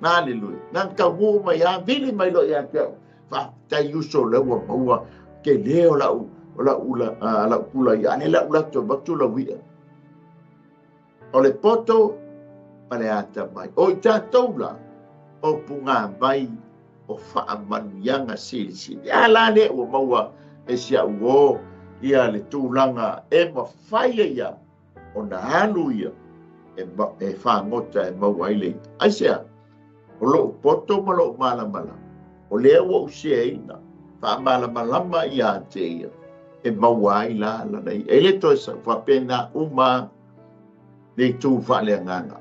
Aleluia. Na taunuu mai lava, vili mai loa ia te au, faafetai uso o lea ua maua tele o lau o lau lau pula i'a, a o lea o le a ou alu atu e avatu lau i'a. O le poto ma le atamai. O i tatou la, o pugāvai o faamanuiaga silisili. A la lea ua maua e si au uō ia le tulaga e mafai ai ia ona alu ia e fagota e maua ai le i'a. Aisea? O lou poto ma lou malamalama, o lea ua ou seaina, faamalamalama ia te ia e maua ai la lana i'a. E le toe sau faapena uma le itu faaleagaga.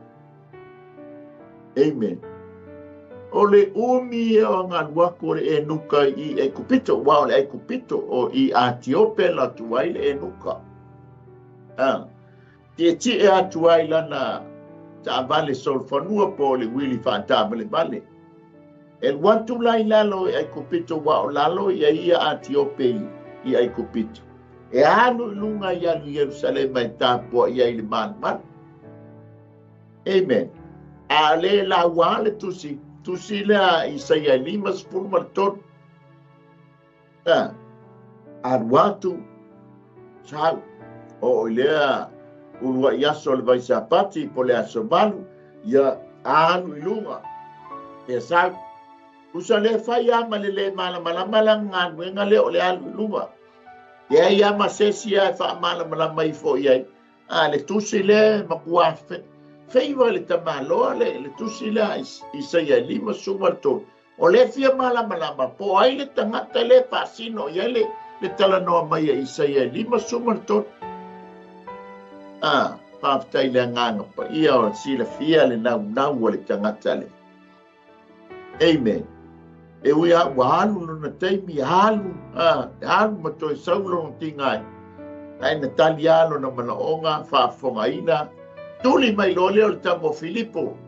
Amen. O le umi ia o galu atu o le Enuka i Aikupito, aua o le Aikupito o i Atiope la atu ai le Enuka. A, tietie atu ai lana taavale solofanua po o le uili faataavalevale. E alu atu la i lalo i Aikupito, aua o lalo ia ia Atiope i Aikupito. E alu i luga i alu i Ierusalema e tapuai ai i le malumalu. Amen. A o lea e lauga lava le tusi, tusi lea a Isaia e 53. A, alu atu, sau, oo i lea uluai aso o le Vaisapati po o le aso 8, ia alu i luga, ia sau. Tusa lea fai lava ma le lē malamalama lana galuega lea o le alu i luma. Leai lava ma se isi e faamalamalama ifo i ai. A le tusi lea e matua feiva i le tamaloa le, le tusi lea a Isaia e 53. O lea fia malamalama po o ai le tagata lea e faasino i ai le, le talanoa mai a Isaia e 53. A, faafetai i le Agaga Paia o silafia le naunau o le tagata lea. Amen. E ui lava ua alu lona taimi, alu, a, alu ma toe sau lona tiga ai. Ae na tali lava lona manaoga, faafofogaina, tuli mai loa lea o le tama o Filipo,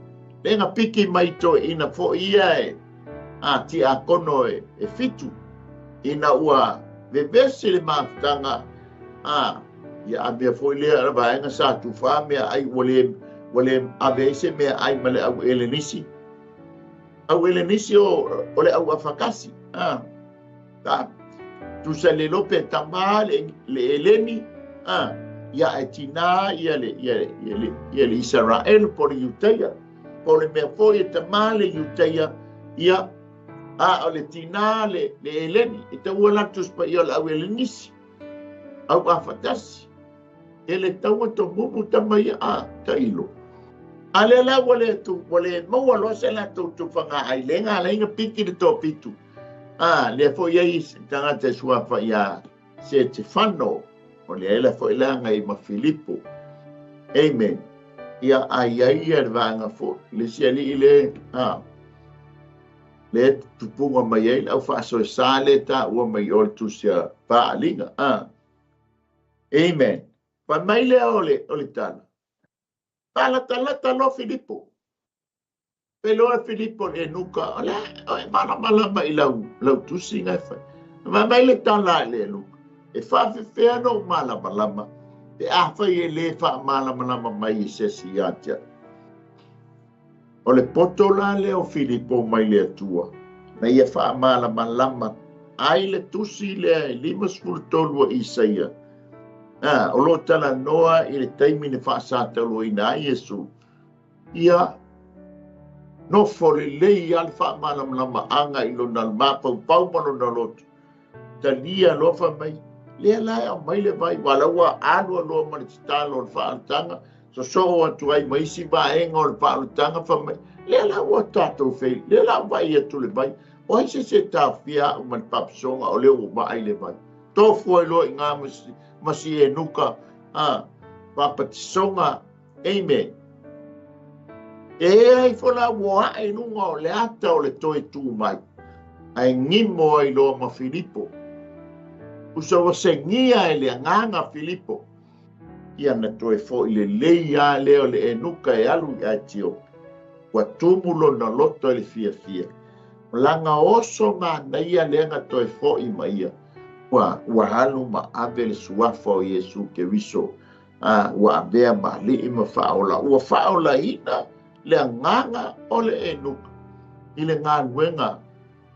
lea na piki mai toeaina foi ia e, a, tiakono e, e fitu, ina ua vevesi le mafutaga, a, ia a mea foi lea le vaega sa tufa meaai ua le, ua le ave ai se meaai ma le au Elenisi. Au Elenisi o, o le au afakasi. A, ta, tusa le lope tama le, le Eleni, a, ia e tinā ia le, ia, ia le, ia le Isaraelu po le Iutaia. Po le mea foi e tama le Iutaia, ia, a o le tinā le, le Eleni, e taua la Tusi Paia o le au Elenisi. Au afatasi. E le taua to mumu tama ia a tailo. A lea la ua le tu, ua le maua loa se latou tufaga ai le ga lai na piki le toafitu. A lea foi i ai tagata e suafa ia Setefano, o lea ela foi leaga i ma Filipo. Amen. Ia a i ai ia le vaega foi, le isi alii le, a, le tupuga mai ai le au faasoesa le taua mai o le tusi a Paaliga. A. Amen. Fai mai lea o le, o le tala. Faalatalata loa Filipo. Feiloa Filipo i le Enuka, o le a e malamalama i lau, lau tusi na e fai. Fai mai le tala i le Enuka, e faafefea ona ou malamalama pe afai e lē faamalamalama mai e se isi ia te au. O le poto la lea o Filipo mai le Atua, na ia faamalamalama ai le tusi lea e 53 a Isaia, a, o lo o talanoa i le taimi na faasatauaina ai Iesu, ia nofo lelei lava le faamalamalamaga i lona mafaufau ma lona loto. Talia loa fai mai, lea la e aumai le vai, aua la ua alu aloa ma le tatalo o le faaolataga, sosoo atu ai ma isi vaega o le faaolataga, fai mai, lea la ua tatou fei, lea la ua vaai atu le vai, o ai se isi e taofia au ma le faapisoga o lea ua vaai le vai. Tofu ai loa i gā ma si Enuka, a, faapatisoga, Amen. E ea ifo la ua ae i luga o le ata o le toe tū mai, ae gimo ai loa ma Filipo. Usa ua segia e le Agaga Filipo, ia na toe foʻi lelei lava lea o le Enuka e alu i Aetiopi. Ua tumu lona loto i le fiafia. O lana oso manaia lea na toe foʻi ma ia. Ua alu ma ave le suafa o Iesu Keriso, ua avea ma alii ma faaola, ua faaolaina le agaga o le eunuka i le galuega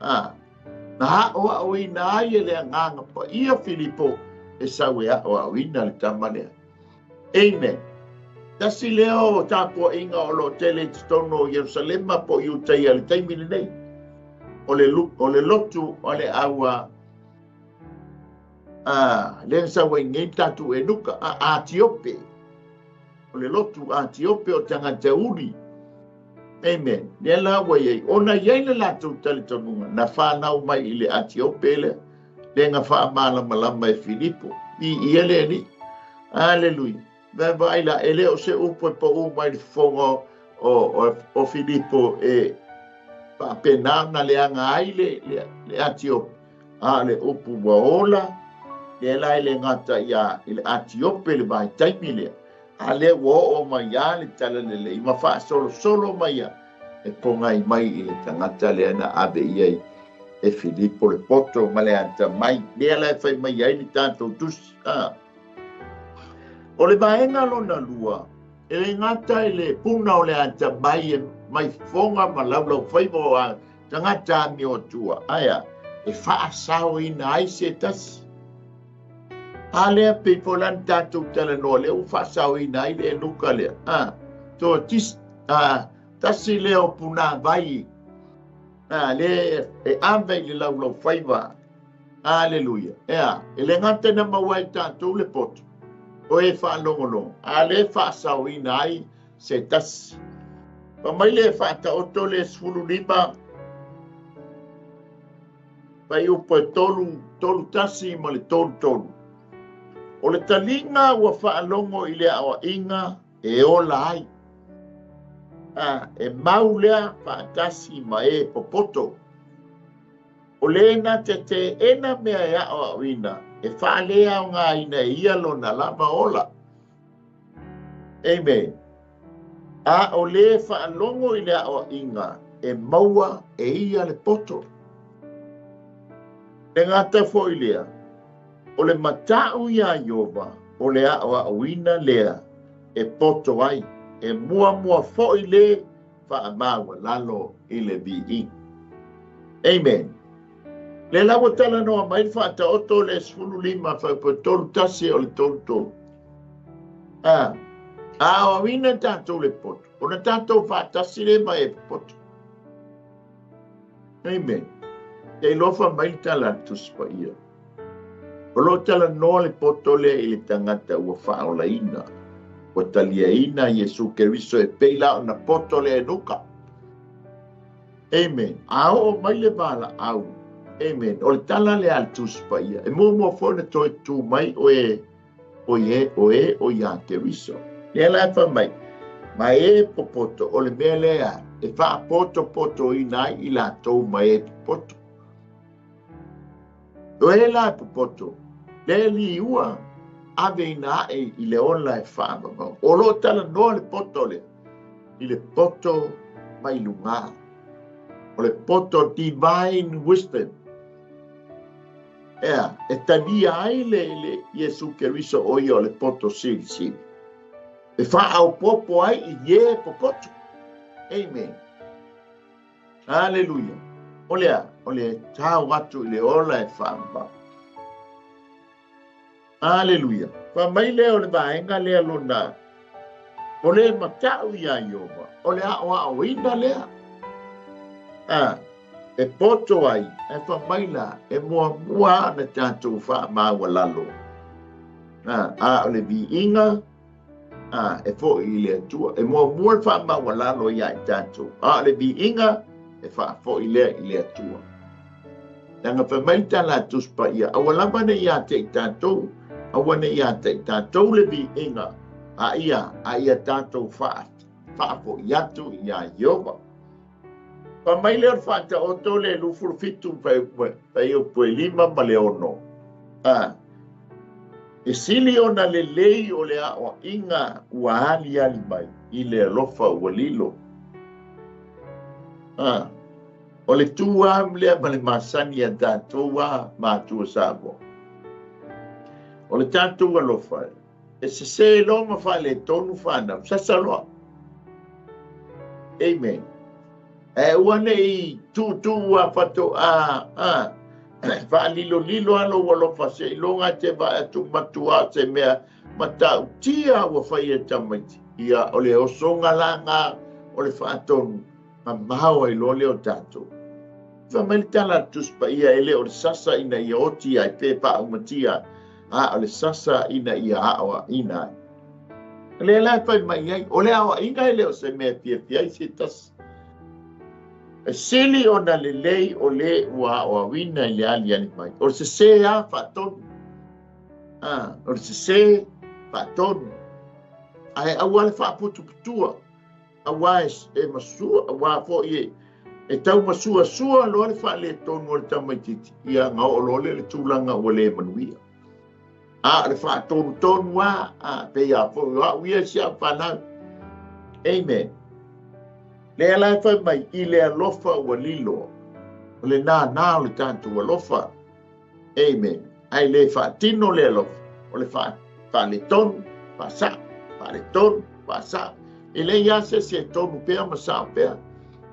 na aoaoina ai e le Agaga Paia Filipo e sau e aoaoina le tama lea. Amen. Tasi lea o tapuaiga o lo o tele i totonu o Ierusalema po o Iutaia i le taimi lenei, o le lotu o le au lea na sau ai nei le tatou eunuka, a Atiope. O le lotu Atiope o tagata uli. Amen. Lea la ua i ai, ona i ai le latou talitonuga, na fanau mai i le Atiope lea, lea na faamalamalama e Filipo. Viia le Alii. Aleluia. Vaavaai la, e le o se upu e pau mai le fofoga o Filipo e faapena ona leaga ai le Atiope, a o le upu ua ola, lea la e le gata ia i le Atiope le vaitaimi lea, a lea ua oo mai lava le talalelei ma faasolosolo mai ia e pogai mai i le tagata lea na ave i ai e Filipo le poto ma le atamai, lea la e fai mai ai le tatou tusi. O le vaega lona lua, e le gata i le puna o le atamai e mai fofoga ma laulaufaiva o a tagata amiotua, ae e faasaoina ai se tasi. A lea pei foi la na tatou talanoa lea ua faasaoina ai le eunuka lea. Tasi lea o punāvai lea e ave i le laulaufaiva. Aleluia. Ea, e le gata na maua ai tatou le poto, o e faalogologo, a lea faasaoina ai se tasi. Fa mai le faataoto le 15, fai upu e 3, 3 1 ma le 3 3. O le taliga ua faalogo i le aoaiga e ola ai. E mau lea faatasi ma e popoto. O le na te teena mea e aoaoina, e faaleaogaina e ia lona lava ola. Amen. A o le faalogo i le aoaiga e maua e ia le poto. Le gata foi lea, o le matau iā Ieova, o le aoaoina lea e poto ai, e muamua foi le faamaualalo i le viiga. Amen. Le la ua talanoa mai le faataoto le 15 fai 3 1 o le 3 3. Aoaoina tatou le poto, ona tatou faatasi le ma e poto. Amen. Te iloa mai le tala a le Tusi Paia. O lo talanoa le poto lea i le tagata ua faaolaina, ua taliaina Iesu Keriso e pei la ona poto le eunuka. Amen. A oo mai le valaau. Amen. O le tala lea a le Tusi Paia. E muamua foi na toe tu mai o e o e o ia Keriso. Lea la e fai mai, ma e popoto, o le mea lea e faapotopotoina ai i latou ma e popoto. O e la e popoto, le liua ave ina ae i le ola e faavavau. O lo talanoa le poto lea, i le poto mai luga. O le poto divine wisdom. Ea, e talia ai le Iesu Keriso o ia o le poto silisili. E faaopopo ai i e popoto. Amen. Aleluia. O lea, o le tau atu i le ola e faavavau. Aleluia. Fa mai lea o le vaega lea lona, o le matau iā Ieova, o le aoaoina lea. E poto ai, e fa mai la, e muamua na tatou faamaualalo. A o le viiga, e foi i le Atua. E muamua le faamaualalo ia i tatou. A o le viiga, e faafoi lea i le Atua. Leaga fai mai le tala a Tusi Paia, aua lava ne i ia te i tatou, aua ne i ia te i tatou le viiga, a ia tatou faafoi atu iā Ieova. Fa mai lea o le faataoto le 27 fai upu e 5 ma le 6. E sili ona lelei o le aoaiga ua aliali mai i le alofa ua lilo. O le tu lava lea ma le masani a tatou a matua Samoa. O le tatou alofa, e sesē loa ma faaletonu fanau, sasa loa. Amen. Ae aua ne i tuutuu a faatoa a faalilolilo a lou alofa seiloga e te vaai atu matua o se mea matautia ua fai e tamaiti. Ia, o le osoga la lena o le faatonu, mamao ai loa lea o tatou. Fai mai le tala a le Tusi Paia, e le o le sasa ina ia oti ai pe faaumatia, a o le sasa ina ia aoaina ai. O lea la e fai mai ai, o le aoaiga e le o se mea e fiafia ai se tasi. E sili ona lelei o le ua aoaoina i le aliali mai. O le sesē lava faatonu. A, o le sesē faatonu. Ae aua le faaputuputua. Aua e masua, aua foi e tau masuasua loa le faaletonu o le tamaitiiti, ia ona oo loa lea i le tulaga ua le manuia. A o le faatonutonu lava, a, pei lava foi o au ia i si au fanau. Amen. Lea la e fai mai, i le alofa ua lilo, o le nānā o le tatou alofa. Amen. Ae le faatino le alofa, o le faaletonu, faasao, faaletonu, faasao. E leai lava se isi e tonu pea ma sao pea.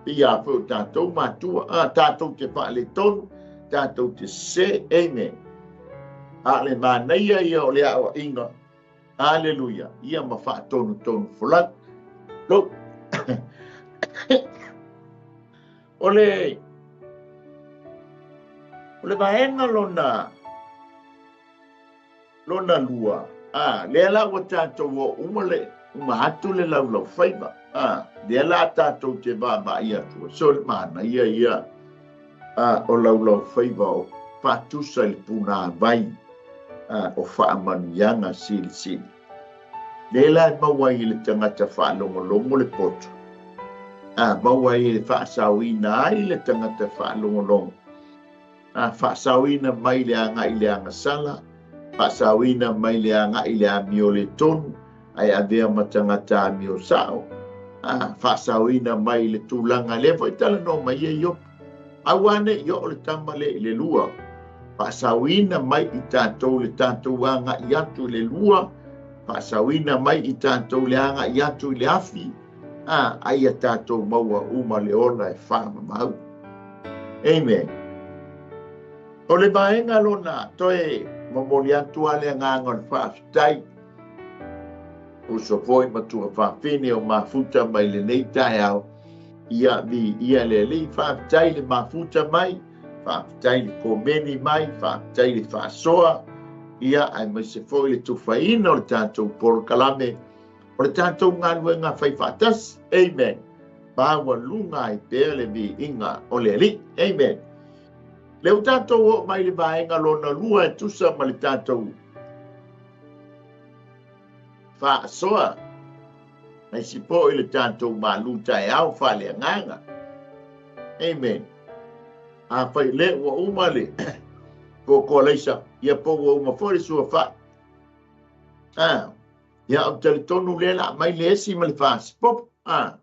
Pei lava foi o tatou matua, a, tatou te faaletonu, tatou te sese. Amen. A o le manaia ia o le aoaiga, aleluia, ia ma faatonutonu folau. Lou. O le O le vaega lona lona lua, a, lea la ua tatou oo uma le uma atu le laulaufaiva, a, lea la tatou te vaavaai atu ai, so le manaia ia a, o laulaufaiva o faatusa i le punāvai a, o faamanuiaga silisili. Lea la e maua ai e le tagata faalogologo le poto, a maua ai e faasaoina ai le tagata faalogologo, a faasaoina mai le agai i le agasala, faasaoina mai le agai i le amio le tonu, ae avea ma tagata amio sao, a faasaoina mai le tulaga lea foi talanoa mai ai Iopo. Aua ne i oo le tama lea i le lua, faasaoina mai i tatou le tatou agai atu i le lua, faasaoina mai i tatou le agai atu i le afi, a, a ia tatou maua uma le ola e faamamau. Amen. O le vaega lona toe momoli atu a le agaga o le faafetai, uso foi ma tuafafine o mafuta mai lenei taeao, ia viia le Alii, faafetai le mafuta mai, faafetai le komeni mai, faafetai le faasoa, ia aemaise foi le tufaina o le tatou polokalame, o le tatou galuega fai faatasi. Amen. Maualuga ai pea le viiga o le Alii. Amen. Lea ua tatou oo mai le vaega lona lua e tusa ma le tatou faasoa aisi po i le tatou malu taeao faaleagaga. Amen. Afai le ua uma le koko laisa, ia po ua uma foi le suafa. Ah, ia ou talitonu lea la mai le esi ma le fasipopo. Ah,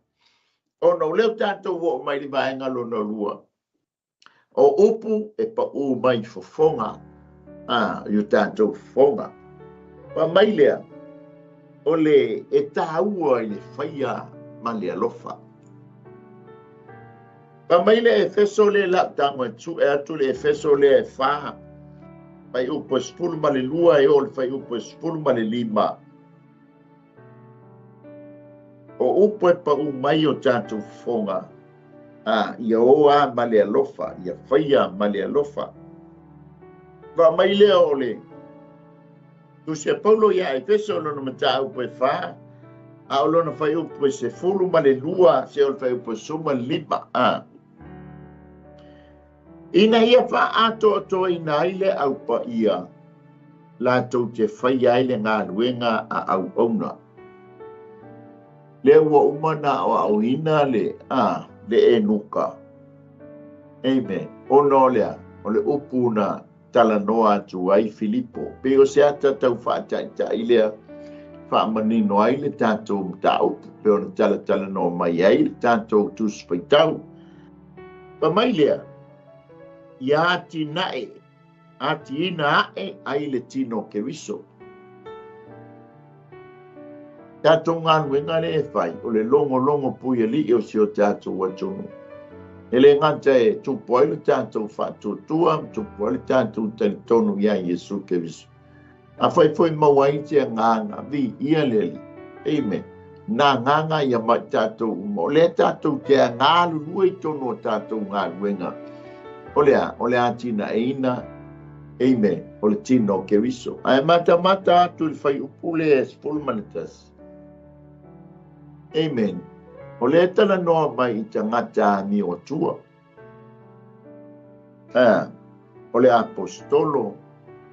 ona o lea ua tatou oo mai le vaega lona lua, o upu e paʻū mai i fofoga, a, i o tatou fofoga. Fai mai lea, o le e tāua i le faia ma le alofa. Fai mai le Efeso lea lau tago e sue atu le Efeso lea e 4, fuaiupu e 12 e oo i le fuaiupu e 15. O upu e paʻū mai o tatou fofoga, a, ia o a ma le alofa, ia faia ma le alofa. Fai mai lea o le Tusi a Paulo iā Efeso lona mataupu e 4, a o lona fuaiupu e 12, seia oo i le fuaiupu e 15, a. Ina ia faaatoatoaina ai le Au Paia, latou te faia ai le galuega a auauna. Lea ua uma ona aoaoina le, a, le enuka. Amen. Ona o le a? O le upu na talanoa atu ai Filipo. Pei o se ata tau faataitai lea faamanino ai le tatou mataupu, pei ona talatalanoa mai ai le tatou Tusi Faitau. Fai mai lea, ia atinae, Atiina a'e ai le tino o Keriso. Tatou galuega lea e fai, o le logologo puialii o si o tatou atunuu. E le gata e tupu ai lo tatou faatuatua ma tupu ai le tatou talitonu iā Iesu Keriso. Afai foi maua ai se agaga, viia le Alii. Amen. Na agaga ia mai tatou uma. O lea tatou te galulue i totonu o tatou galuega. O le a? O le atinaeina, amen, o le tino o Keriso. Ae matamata atu i le fuaiupu lea e 11. Amen. O lea e talanoa mai i tagata amio atua. O le aposetolo,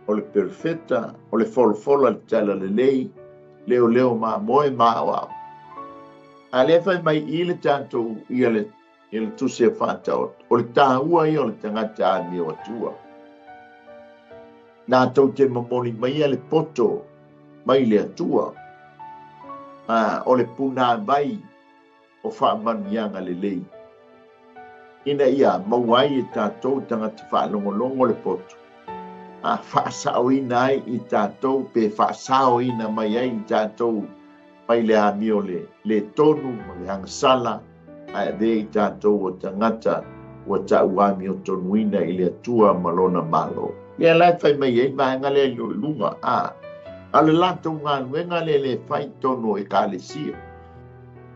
o le perofeta, o le folafola i le talalelei, leoleo mamoe ma aoao. A lea fai mai i le tatou ia le i le tusi e faataoto, o le taua ia o le tagata amio atua. Latou te momoli maia le poto mai le Atua, o le punāvai o faamanuiaga lelei, ina ia maua ai e tatou tagata faalogologo le poto, a faasaoina ai i tatou pe faasaoina mai ai i tatou mai le amio le le tonu ma le agasala, ae avea i tatou o tagata ua tauamiotonuina i le Atua ma Lona Malo. Lea la e fai mai ai le vaega lea i luga, a o le latou galuega lea le fai i totonu o Ekalesia.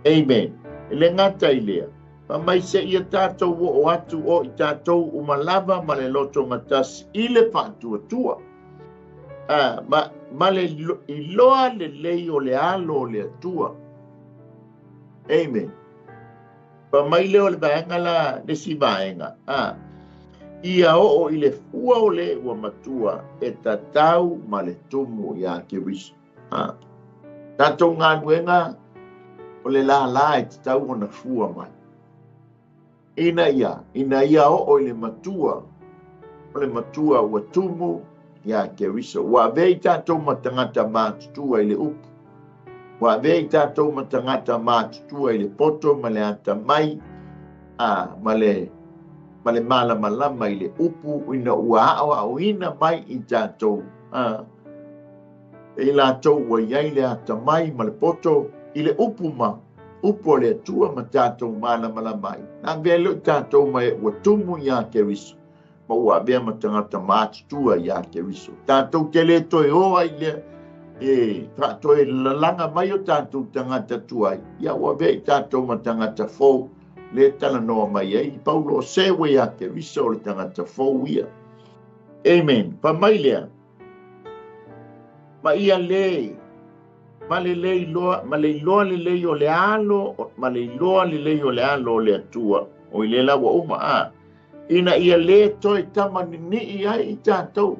Amen. E le gata i lea, fai mai seia tatou oo atu o i tatou uma lava ma le lotogatasi i le faatuatua, a, ma, ma le iloa lelei o le alo o le Atua. Amen. Fai mai lea o le vaega la, le isi vaega, a, ia oo i le fua o le ua matua e tatau ma le tumu iā Keriso. A, tatou galuega o le lālā e tatau ona fua mai. Ina ia, ina ia oo i le matua, o le matua ua tumu iā Keriso. Ua avea i tatou ma tagata matutua i le upu. Ua avea i tatou ma tagata matutua i le poto ma le atamai, a, ma le, ma le malamalama i le upu ina ua aoaoina mai i tatou, a, e i latou ua i ai le atamai ma le poto i le upu ma upu o le Atua ma tatou malamalama ai. Na avea lea o tatou ma e ua tumu iā Keriso, ma ua avea ma tagata matutua iā Keriso. Tatou te le toe o ai lea e faatoe lalaga mai o tatou tagata tuai, ia ua avea i tatou ma tagata fou, le talanoa mai ai Paulo o se ua iā Keriso o le tagata fou ia. Amen. Fai mai lea, ma ia le ma le le iloa ma le iloa lelei o le alo ma le iloa lelei o le alo o le Atua o i le la ua uma a ina ia le toe tamanini'i ai i tatou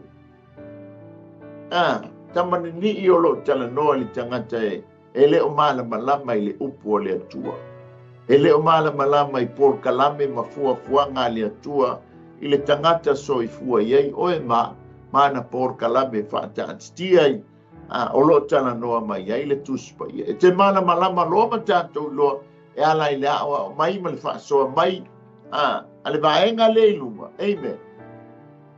a tamanini'i o loo talanoa i le tagata e e le o malamalama i le upu o le Atua e le o malamalama i polokalame ma fuafuaga a le Atua i le tagata soifua i ai oe ma ma ana polokalame faataatitia ai a o loo talanoa mai ai le Tusi Paia. E te malamalama loa ma tatou iloa e ala i le aoao mai ma le faasoa mai a, a le vaega lea i luga. Amen.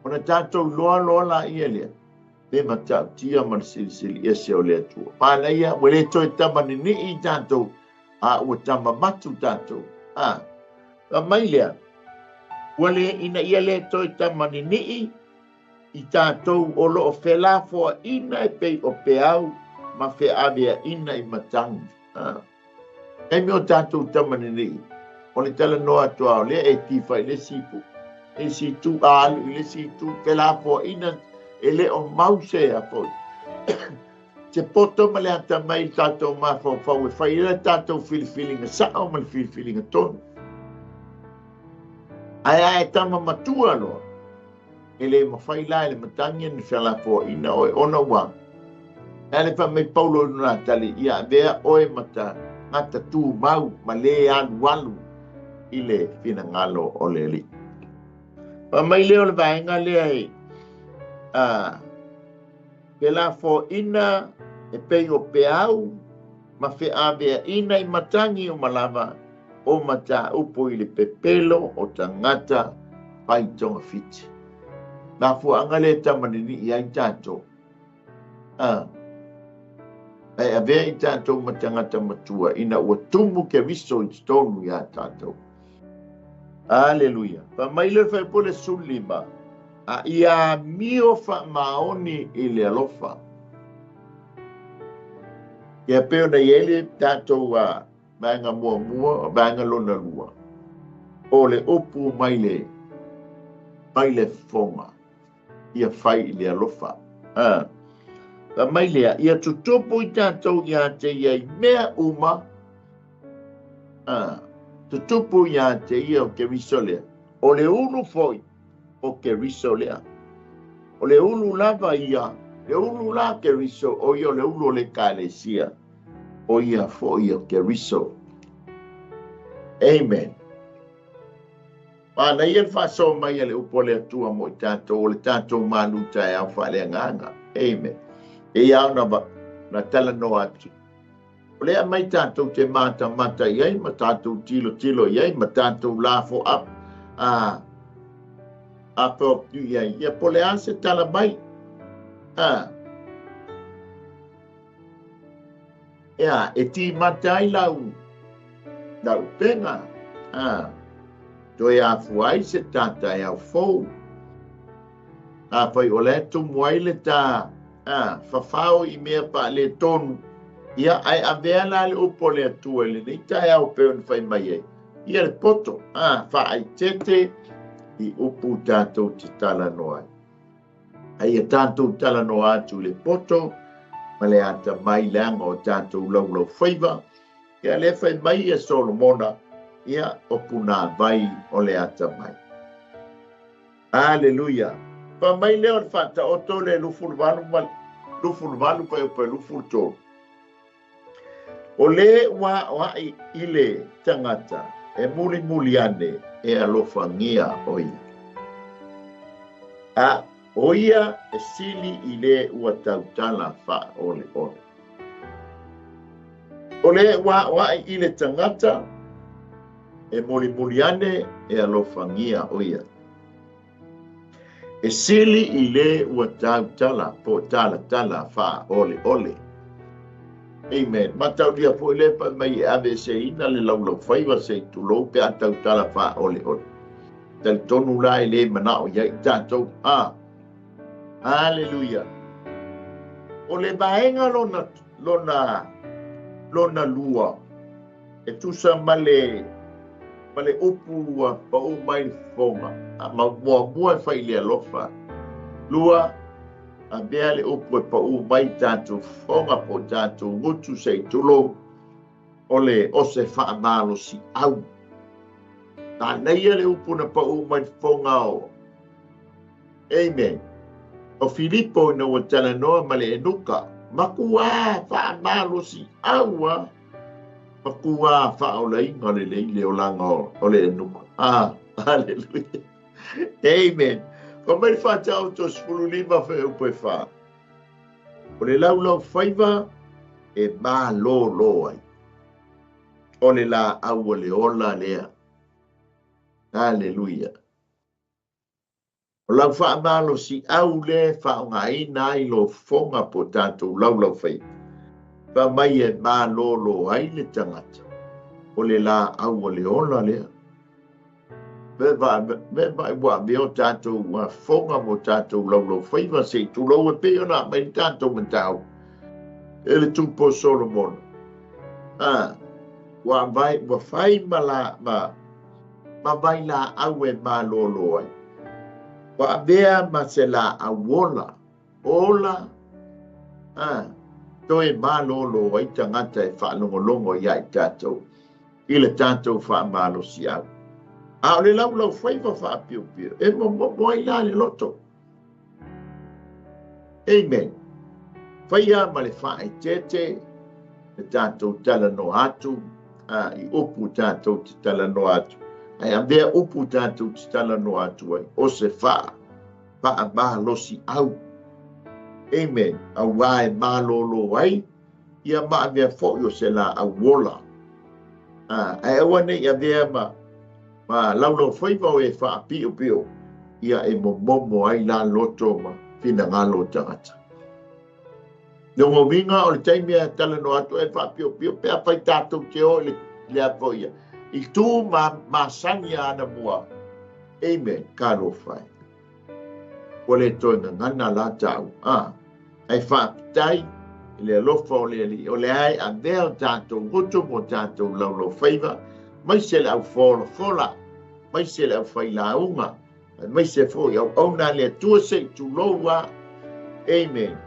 Ona tatou iloa loa laia lea, le matautia ma le silisili ese o le Atua. Manaia, ua le toe tamaninii i tatou, a ua tamamatu tatou. A, fai mai lea, ua le, ina ia le toe tamaninii i tatou o lo o felafoaina e pei o peau ma feaveaina i matagi. Taimi o tatou tamaninii, o le talanoa atu lava o lea e tifa i le isi itu, isi itu, a alu i le isi itu, felafoaina e le o mau se a foi. Se poto ma le atamai i le tatou mafaufau e fai ai le tatou filifiliga sao ma le filifiliga tonu. Ae a e tama matua loa, E le mafai la e le matagi ona felafoaina oe ona ua e ale fai mai Paulo i lona tali, ia avea oe ma tagata tumau ma le alualu i le finagalo o le Alii. Fai mai lea o le vaega lea e a felafoaina e pei o peau ma feaveaina i matagi uma lava o mataupu i le pepelo o tagata fai togafiti. Mafuaaga lea e tamalili'i ai tatou. A. Ae avea i tatou ma tagata matua ina ua tumu Keriso i totonu iā tatou. Aleluia. Fai mai le fuaiupu le 15, a ia amio faamaoni i le alofa. Ia pei ona i ai le tatou vaega muamua, vaega lona lua, o le upu mai le mai le fofoga, ia fai i le alofa. Fai mai lea, ia tutupu i tatou ia te ia i mea uma, tutupu ia te ia o Keriso lea. O le ulu foi o Keriso lea. O le ulu lava ia, le ulu la Keriso, o ia o le ulu o le Ekalesia, o ia foi o Keriso. Amen. Manaia le faasoa mai a le upu a le Atua mo i tatou, o le tatou malu taeao faaleagaga. Amen. E ia ona na talanoa atu. O lea mai tatou te matamata i ai, ma tatou tilotilo i ai, ma tatou lafo a a tu i ai. Ia po le a se tala mai. A. Ia, e timata ai lau upega. A. Toe afua ai se tataeao fou. Afai o le tumu ai le tā fafao i mea faaletonu. Ia, ae avea la le upu o le Atua i lenei taeao pei ona fai mai ai. Ia le poto, faaitete i upu tatou te talanoa ai. Ai ia tatou talanoa atu i le poto ma le atamai leaga o tatou laulaufaiva. Ia le fai mai ia Solomona, ia o punāvai o le atamai. Aleluia. Fai mai lea o le faataoto le 28 ma 28 fuaiupu e 23. O le ua aoai i le tagata e mulimuli ane e alofagia o ia. A o ia e sili i le ua tautala faaoleole. O le ua aoai i le tagata e mulimuli ane e alofagia o ia. E sili i le ua tautala po talatala faaoleole. Amen. Mataulia foi le fai mai e ave se ina le laulaufaiva se i tulou pe a tautala faaoleole. Talitonu la e le manao ia i tatou. Aleluia. O le vaega lona lua e tusa ma le upu ua pau mai le fofoga. Ma muamua e fai le alofa. Lua, avea le upu e pau mai tatou fofoga po tatou gutu se i tulou, o le o se faamalosi au. Manaia le upu na pau mai le fofoga o. Amen. O Filipo ina ua talanoa ma le enuka, makuā faamalosi au a, makuā faaolaina lelei le olaga o le enuka. Aleluia. Amen. Fai mai le faataoto 15 fuaiupu e 4. O le laulaufaiva e malōlō ai. O le laau o le ola lea. Aleluia. O lau faamalosi au le faaaogaina ai lo fofoga po tatou laulaufaiva. Fai mai e malōlō ai le tagata. O le laau o le ola lea. Me vai ua avea o tatou fofoga mo tatou laulaufaiva se i tulou e pei ona aumai le tatou mataupu e le tupu o Solomona. Ua fai ma vailaau e malōlō ai. Ua avea ma se laau ola, ola, toe malōlō ai tagata e faalogologo ia i tatou i le tatou faamalosi au. A o le laulaufaiva faapiopio, e momomo ai la le loto. Amen. Faia ma le faaitete le tatou talanoa atu, i upu tatou te talanoa atu. Ae avea upu tatou te talanoa atu ai, o se faamalosi au. Amen. Auā e malōlō ai, ia ma avea foi o se laau ola. Ae aua nei avea ma laulaufaiva o e faapiopio. Ia e momomo ai la loto ma finagalo o tagata. Lona uiga o le taimi e talanoa atu ai faapiopio pe afai tatou te o i le a foi ia i tu ma masani anamua. Amen. Talofa e. Ua le toe gagana la ta'u a. Ae faafetai i le alofa o le Alii, o lea e avea o tatou gutu mo tatou laulau faiva, maise le au folafola, maise le aufailauga, maise foi auauna a le Atua se i tulou a. Amen.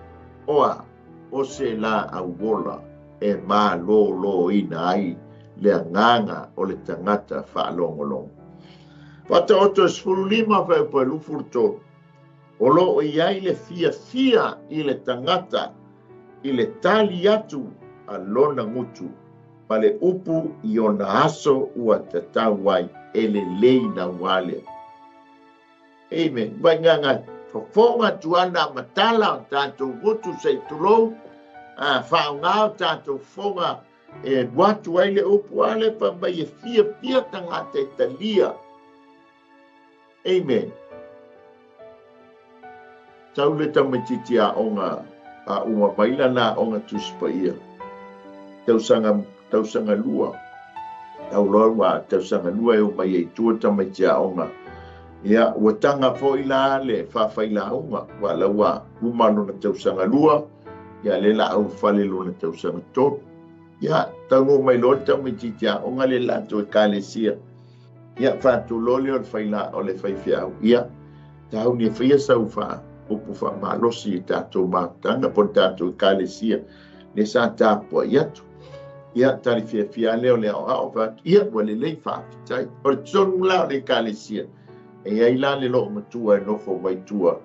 Oa, o se laau ola e malōlōina ai le agaga o le tagata faalogologo. Faataoto e 15 fuaiupu e 23. O lo o i ai le fiafia i le tagata i le tali atu a lona gutu ma le upu i ona aso ua tatau ai e lelei naua lea. Amen. Vai gaga fofoga tuana matala o tatou gutu se i tulou, a faaaogā o tatou fofoga e atu ai le upu a le fai mai e fiafia tagata e talia. Amen. Sau le tamaitiiti aoga a uma mai lana aoga Tusi Paia. Tausaga, tausaga lua. Tau loa ua tausaga lua e o mai ai i tua tamaiti aoga. Ia, ua taga foi la le faafailauga, ua la ua uma lona tausaga lua, ia le la au fale lona tausaga tolu. Ia, taunuu mai loa le tamaitiiti aoga le latou ekalesia. Ia, faatulou lea o le faila o le faifeau. Ia, tauni e faia sau faa upu faamalosi i tatou mafutaga po o le tatou ekalesia le sa tapuai atu. Ia, tali fiafia lea o le aoao fai atu, ia, ua lelei faafetai. O le totonu la o le ekalesia, e i ai la le loomatua e nofo mai tua,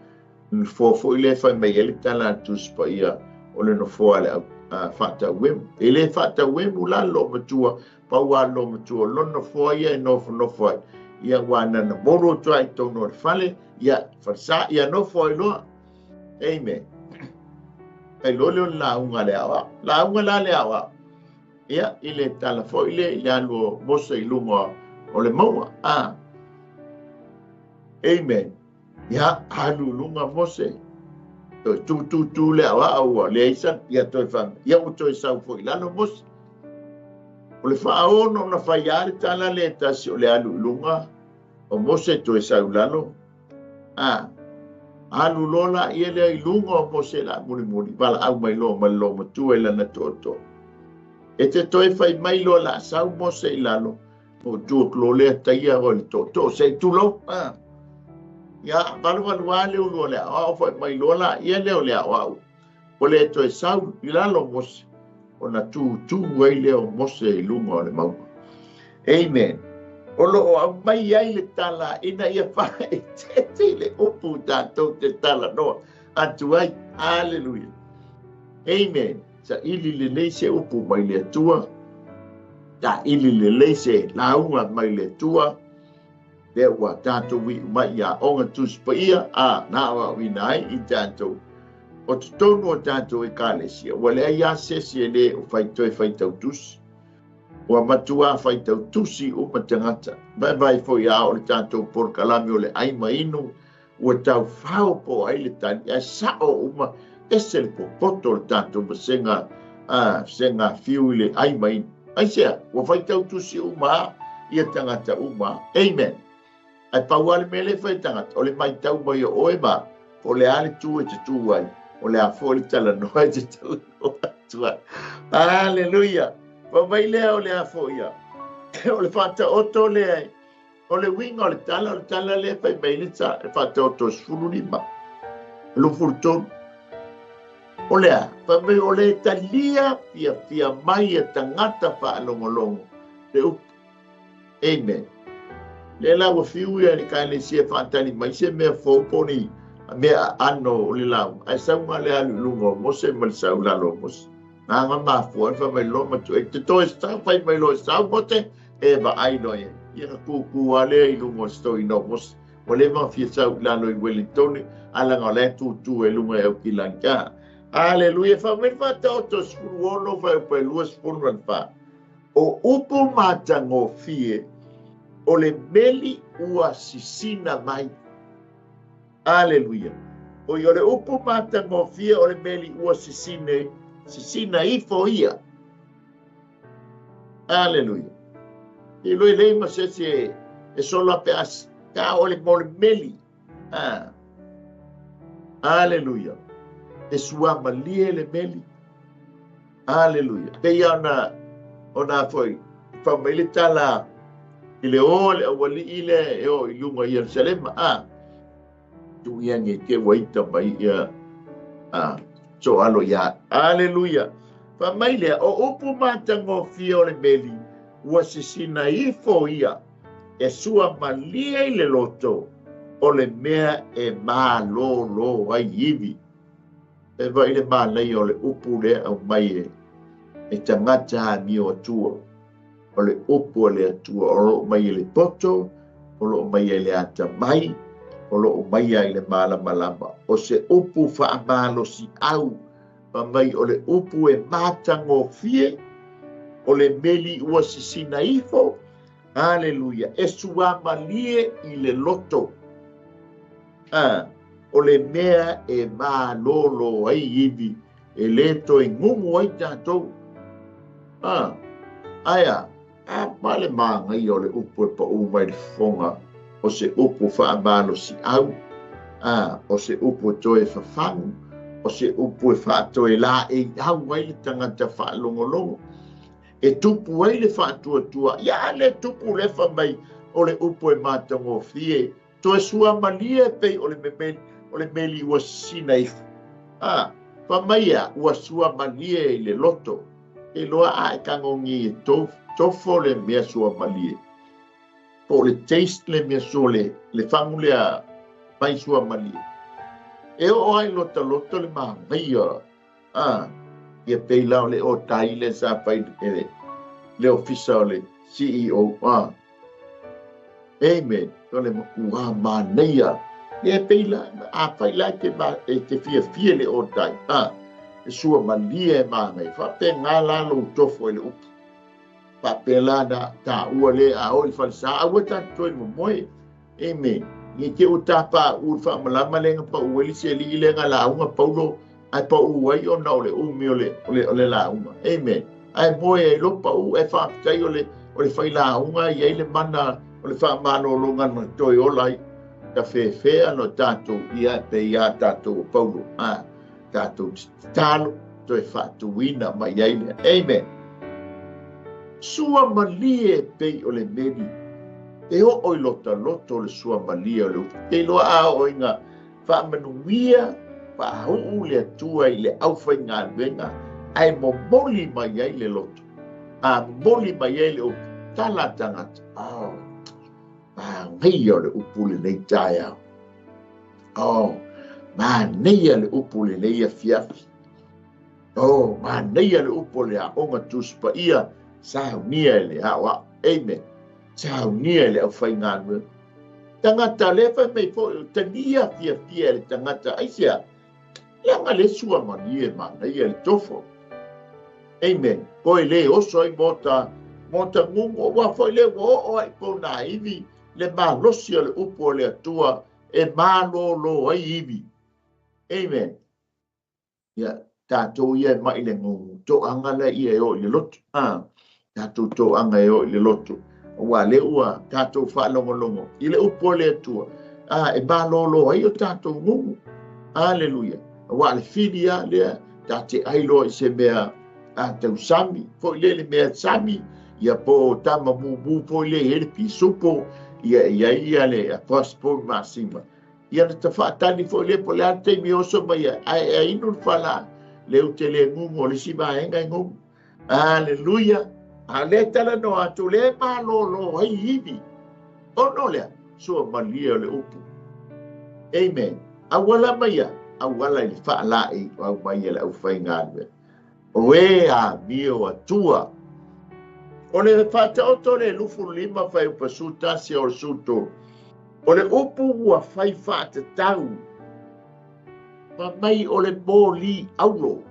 nofoa foi lea e fai mai ai le tala a le Tusi Paia o le nofoa a le au faatauemu. E le faatauemu la le loomatua, pau a le loomatua, lona nofoa ia e nofonofo ai. Ia, ua nana molu atu ai i totonu o le fale, ia, falesa, ia nofo ai loa. Amen. Fai loa lea o le lauga a le aoao. Lauga la le aoao. Ia, i le tala foi lea i le alu o Mose i luga o le mauga. A. Amen. Ia, alu i luga Mose. Toe tūtūtū le aoao ua leai sa, ia toe fai, ia ua toe sau foi i lalo Mose. O le faaono na fai lava le tala lea e tasi o le alu i luga o Mose toe sau i lalo. A, alu loa la ia lea i luga o Mose la mulimuli, valaau mai loa ma le loomatua i lana tootoo. E te toe fai mai loa la sau Mose i lalo, o tua kulo lea taia o le tootoo se i tulou. A, ia, valuvalu lava le ulu o le aoao fai mai loa la ia lea o le aoao. Ua le toe sau i lalo Mose, ona tūtū ai lea o Mose i luga o le mauga. Amen. O lo o aumai ai le tala ina ia faaeteete i le upu tatou te talanoa atu ai. Aleluia. Amen. Saili lelei se upu mai le Atua. Saili lelei se lauga mai le Atua. Lea ua tatou iu mai i aoga Tusi Paia a na aoaoina ai i tatou o totonu o tatou ekalesia. Ua leai lava se isi e le o fai toe faitau tusi. Ua matuā faitau tusi uma tagata. Vaevae foi a o le tatou polokalame o le ai ma inu, ua taufao po ai le tali, ae sa'o uma ese le popoto o le tatou vasega a vasega fiu i le ai ma inu. Aisea? Ua faitau tusi uma a ia tagata uma. Amen. Ae pau lava le mea lea e fai e tagata, o le matau mai o oe ma po o le a le tu e te tu ai, o le a foi le talanoa e te talanoa atu ai. Aleluia! Fai mai lea o le a foi ia. O le faataoto lea, o le uiga o le tala, o le tala lea e fai mai le faataoto 15, 23. O le a? Fai mai o le talia fiafia mai e tagata faalogologo le upu. Amen. Lea la ua fiu ia le ekalesia e faatali mai se mea fou po o ni mea aano o le lauga, ae sauga le alu i luga o Mose ma le sau i lalo o Mose. Gaga mafua ai fai mai loa matua e te toe sau, fai mai loa e sau Mose, e vaai loa i ai. Ia na kūkū lava lea i luga o le stoina o Mose. Ua leva ona fia sau i lalo i Wellingtone, ae leaga o la e tūtū ai luga i Aukilani. Aleluia, fai mai le faataoto 16 fuaiupu e 24. O upu matagofie o le meli ua sisina mai. Aleluia. O i o le upu matagofie o le meli ua sisine, sisina ifo ia. Aleluia. I loi lei ma se se e sola pe as ta o le mo le meli. Ah. Aleluia. E sua malie le meli. Aleluia. Pe ia ona ona foi fa mai le tala i le o le auali'i lea e oo i luga i Ierusalema a tuu ia nei te ua ita mai ia a soalo ia. Aleluia. Fa mai lea o upu matagofie o le meli ua sisina ifo ia e sua malie i le loto o le mea e malōlō ai ivi. E vai le manaia o le upu lea aumai e e tagata amio atua. O le upu a le Atua o loo mai i le poto, o loo mai i le atamai, o loo mai ai le malamalama. O se upu faamalosiau ma mai o le upu e matagofie o le meli ua sisina ifo. Aleluia. E suamalie i le loto. A, o le mea e malōlō ai ivi e lē toe gugu ai tatou. A, ae a, a ma le magaia o le upu e paʻū mai le fofoga o se upu faamalosiau. A, o se upu e toe fafagu, o se upu e faatoe laeiau ai le tagata faalogologo. E tupu ai le faatuatua. Ia a le tupu le fa mai o le upu e matagofie. Toe suamalie pei o le memeli, o le meli ua sisina ifo. A, fa mai ia ua suamalie i le loto. E loa a e tagogi e tofo le mea suamalie. Po o le taste le mea sua le fagu lea mai suamalie. E oo ai lota loto le magaia. A, ia pei la o le o tai le sa fai e le ofisa o le CEO. A, amen. O le makuā manaia. Ia pei la, a fai la te, ma, e te fiafia le o tai. A, e sua malie e magai. Faapegā la lou tofo i le upu. Faapea la na taua le a o i le falesa. Aua tatou toe momoe. Amen. Ni te o tapa u le faamalama le nga pau ai le seli le nga lauga paulo ai pau ai ona o le umi o le lauga. Amen. Ai moe ai lo pau e faafetai o le fai lauga i ai le mana o le faamalologa na toe ola ai. Ta fefea no tatou ia pe ia tatou o Paulo. A, tatou tatalo toe faatuina mai ai lea. Amen. Sua malie pei o le meli. E oo i lota loto le sua malie o le upu. Te iloa a oo ina faamanuia, faauu le Atua i le aufaigaluega, ae momoli mai ai le loto. A momoli mai ai le upu. Tala tagata. Oh, manaia o le upu lenei taeao. Oh, manaia le upu lenei afiafi. Oh, manaia le upu o le aoga Tusi Paia saunia e le aoao. Amen. Saunia e le aufaigaluega. Tagata le fai mai foi o tania fiafia e le tagata aisea. Leaga le sua malie manaia le tofo. Amen. Koe le oso ai mota, mota gugu ua foi le ua oo ai pona ivi le malosi o le upu o le Atua e malōlō ai ivi. Amen. Ia, tatou ia e mai le gugu. Toaga lea ia e oo i le loto. Ah, tatou toaga e oo i le loto. Ua le ua tatou faalogologo i le upu o le Atua. Ah, e malōlō ai o tatou gugu. Aleluia. Ua le fili a lea, ta te ai loa i se mea a tausami. Foi le le mea sami, ia po tama mumu foi le hele pisupo, ia ia ia le apostle masima. Ia na ta faatali foi le po le a taimi oso mai ai e inu le fala le ute le gugu o le si vaega e gugu. Aleluia. A le tala no atu le malōlō ai ivi. Ono lea, sua malie o le upu. Amen. Auala mai ia, auala i le faalaei au mai e le aufaigaluega. O e amio atua. O le faataoto le 25 fuaiupu 11 o le 13. O le upu ua fai faatatau. Ma mai o le moli aulo.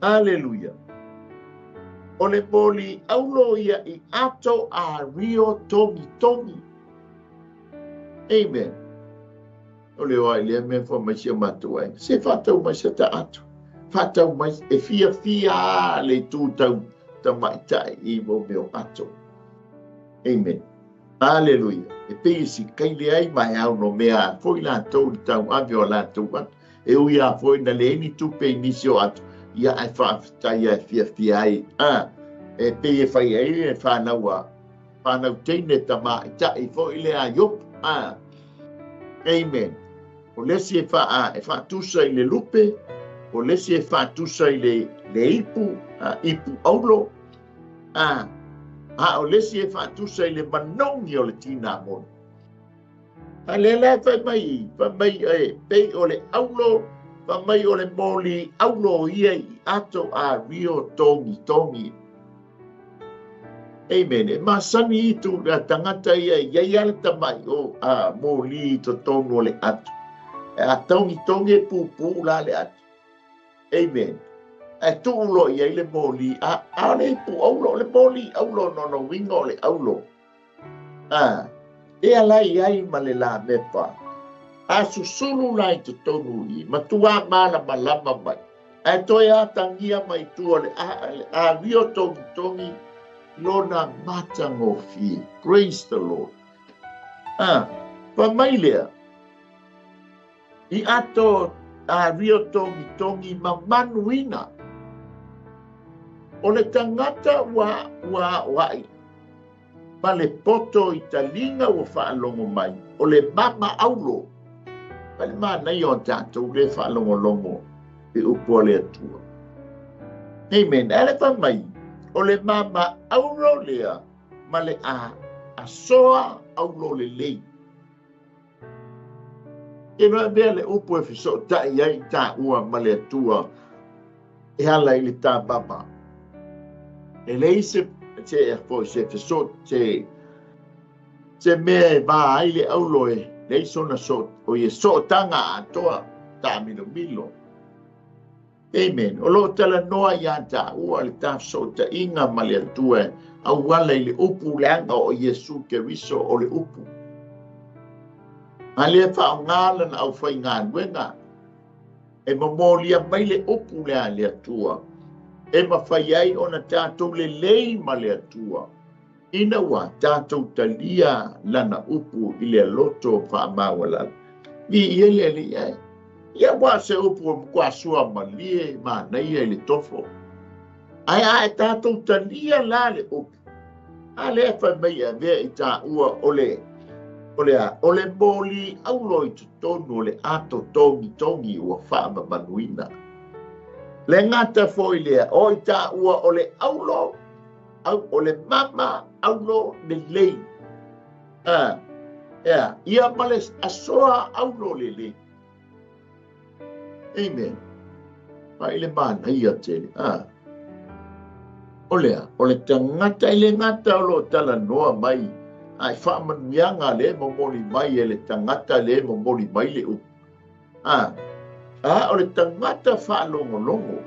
Aleluia. O le moli aulo ia i ato a rio togi togi. Amen. O le o ai lea mea fai mai si o matou aiga. Se faatau mai se ta ato. Faatau mai e fiafia le itu tau tamaitai i mo mea o ato. Amen. Aleluia. E pei si kaile ai mai au no mea foi latou le tau ave o latou ato. E ui a foi na le ni tupe i nisi o ato. Ia ai faafetai ai fiafia ai. E pei e fai ai e whanau a whanau teine tamaitai foi le a Iopu. Amen. O lesi e whaatusa i le lupe, o lesi e whaatusa i le ipu, ipu aulo, o lesi e whaatusa i le manongi o le tina moni. A le la fai mai e pei o le aulo, fai mai o le moli aulo ia i ato a rio tongi tongi. Amen. E masani itu la tangata ia ia ia le tamai o a moli to tonu o le ato. E a tongi tongi e pupu la le ato. Amen. E tuulo ia i le moli a le ipu aulo le moli aulo no no winga o le aulo. E ala i ai ma le la mepa. A susulu la i te tonu i matua mala malama mai. E toe a tangia mai tua le a rio tongi tongi lona matangofie. Praise the Lord. Pa mai lea. I ato a rio tongi tongi mamanuina. O le tangata ua ua ai. Ma le poto i talinga ua whaalongo mai. O le mama aulo. Pa le mana o tātou le whaalongolongo i upu o le Atua. Amen. Ale pa mai. O le mama aulo lea ma le asoa aulo le lei. E noa mea le upu e fiso tai ai tā ua ma le Atua e ala i le tā mama. E lei se se fiso se mea e vā ai le aulo e lei sona so o ye so tanga atoa tā milo milo. Amen. O lo tala noa ia tā ua le tā so ta inga ma le Atua au ala i le upu leanga o Iesu Keriso o le upu. A lea whaongala na au whai ngā nuenga. E mamolia mai le upu lea le Atua. E mawhai ai o na tātou le lei ma le Atua. Ina ua tātou talia lana upu i le loto whaamawalala. I ia le li ai. Ia wā se upu o mkua sua malie ma naia i le tofo. Ai a e tātou talia la le upu. A lea whai mai a vea i tā ua o le o le moli aulo i totonu o le ato tongi tongi ua whaamamanuina. Le ngata foi lea, o i tā ua o le aulo, au o le mama aulo le lei. Ia ma le asoa aulo le lei. Amen. Pa i le mana ia tele. O lea, o le tangata i le ngata o lo tala noa mai. Ai whaamanuianga le momoli mai e le tangata le momoli mai le upu. O le tangata whaalongolongo.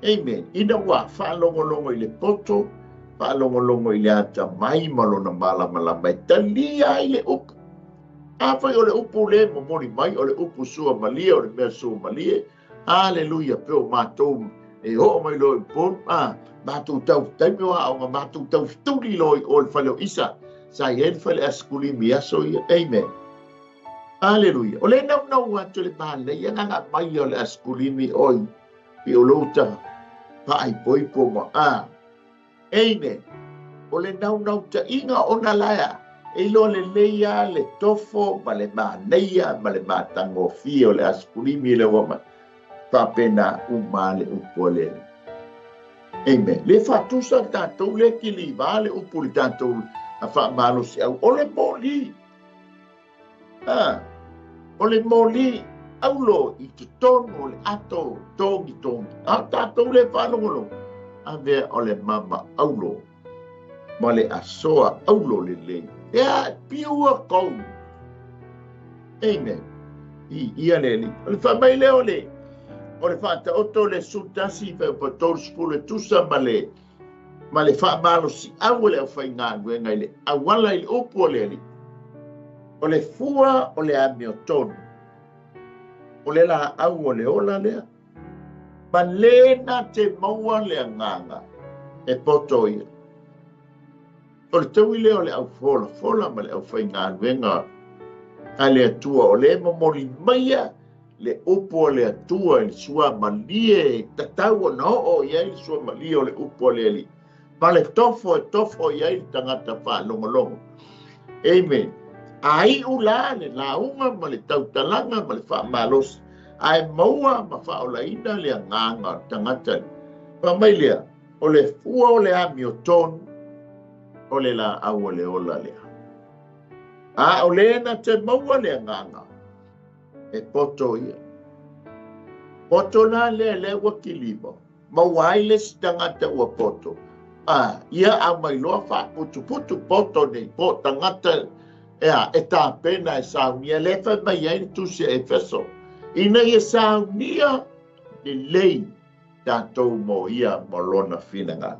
Amen. Ina wā whaalongolongo i le poto, whaalongolongo i le ata mai malona malamalama e talia i le upu. A whai o le upu le momoli mai, o le upu sua malie, o le mea sua malie. Hallelujah, peo mātou e ho mai loi pon, mātou tau taimi o aonga, mātou tau tuli loi o le whale o Isa. Sa i le whale askuli mi aso ia. Amen. Hallelujah. O le nau nau atu le mālei, ia nganga mai o le askuli mi oi. Pi o louta, paai poi po ma. Amen. O le nau nau ta inga o na laia. E lo le leia, le tofo, ma le māneia, ma le mātangofia o le askuli mi le wama. Papena uma le upu le. Amen. Le whatusa tātou le kili vā le upu le tātou a whaamalo si au. O le moli. O le moli aulo i te tonu o le ato tongi tongi. A tātou le whaalongolo. A mea o le mama aulo. Ma le asoa aulo le lei. Ea piua kou. Amen. I ia le li. O le whamai leo le. O le whaataoto le sutasi whai o patolu spule tusa ma le whaamalo si au le au whai ngā nuenga i le awala i le upu o le ali. O le fua o le amiotonu, o le laau o le ola lea, ma lē na te maua le agaga e poto ia. O le taui lea o le aufolafola ma le aufaigaluega a le Atua, o lea e momoli maia le upu a le Atua i le suamalie e tatau ona oo i ai le suamalie o le upu a le Alii, ma le tofo e tofo i ai le tagata faalogologo. Amen. A iu la le lauga ma le tautalaga ma le faamalosi, ae maua ma faaolaina le agaga o le tagata lea. Fai mai lea, o le fua o le amiotonu, o le laau o le ola lea. A o le na te maua le agaga, e poto ia. Poto la lea lea ua kilima, maua ai le isi tagata ua poto. A, ia aumai loa faaputuputu poto nei po o tagata ea e tapena e saunia, lea fai mai ai le tusi a Efeso, ina ia saunia lelei tatou mo ia ma lona finagalo.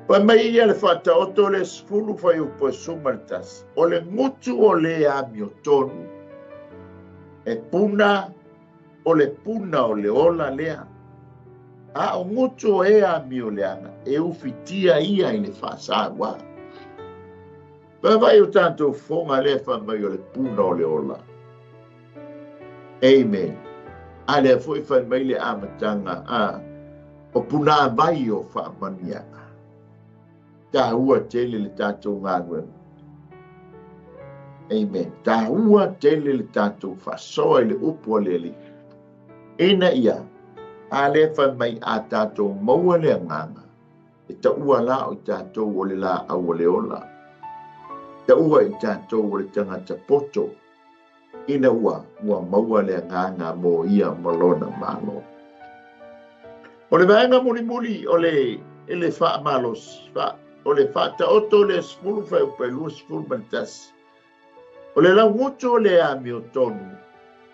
Fai mai ia le Faataoto le 10 fuaiupu e 11, o le gutu o le amiotonu e puna, o le puna o le ola lea, a o gutu o e amioleaga e ufitia ia i le faasauā. Vaavaai o tatou fofoga lea fai mai o le puna o le ola. Amen. A lea foi fai mai le amataga a o punāvai o faamanuiaga. Tāua tele le tatou galuega. Amen. Tāua tele le tatou faasoa i le upu a le Alii. Ina ia, a lea fai mai a tatou maua le agaga, e taua la o i tatou o le laau o le ola. Taua i tatou o le tagata poto, ina ua ua maua le agaga mo ia ma lona Malo. O le vaega mulimuli o le e le faamalosi, fa, o le Faataoto le 10 fuaiupu e 21. O le laugutu o le amiotonu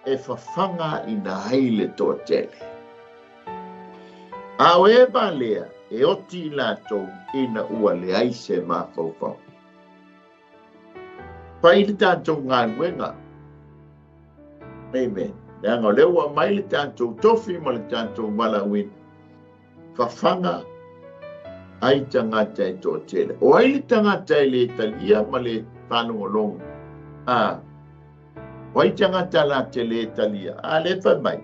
e fafaga ina ai le toatele. A o e valea e oti i latou ina ua leai se mafaufau. Fai le tatou galuega. Amen. Leaga o lea ua aumai le tatou tofi ma le tatou valaauina. Fafaga ai tagata e toatele. O ai le tagata e le talia ma le faalogologo? A, o ai tagata la te le talia? A le fai mai,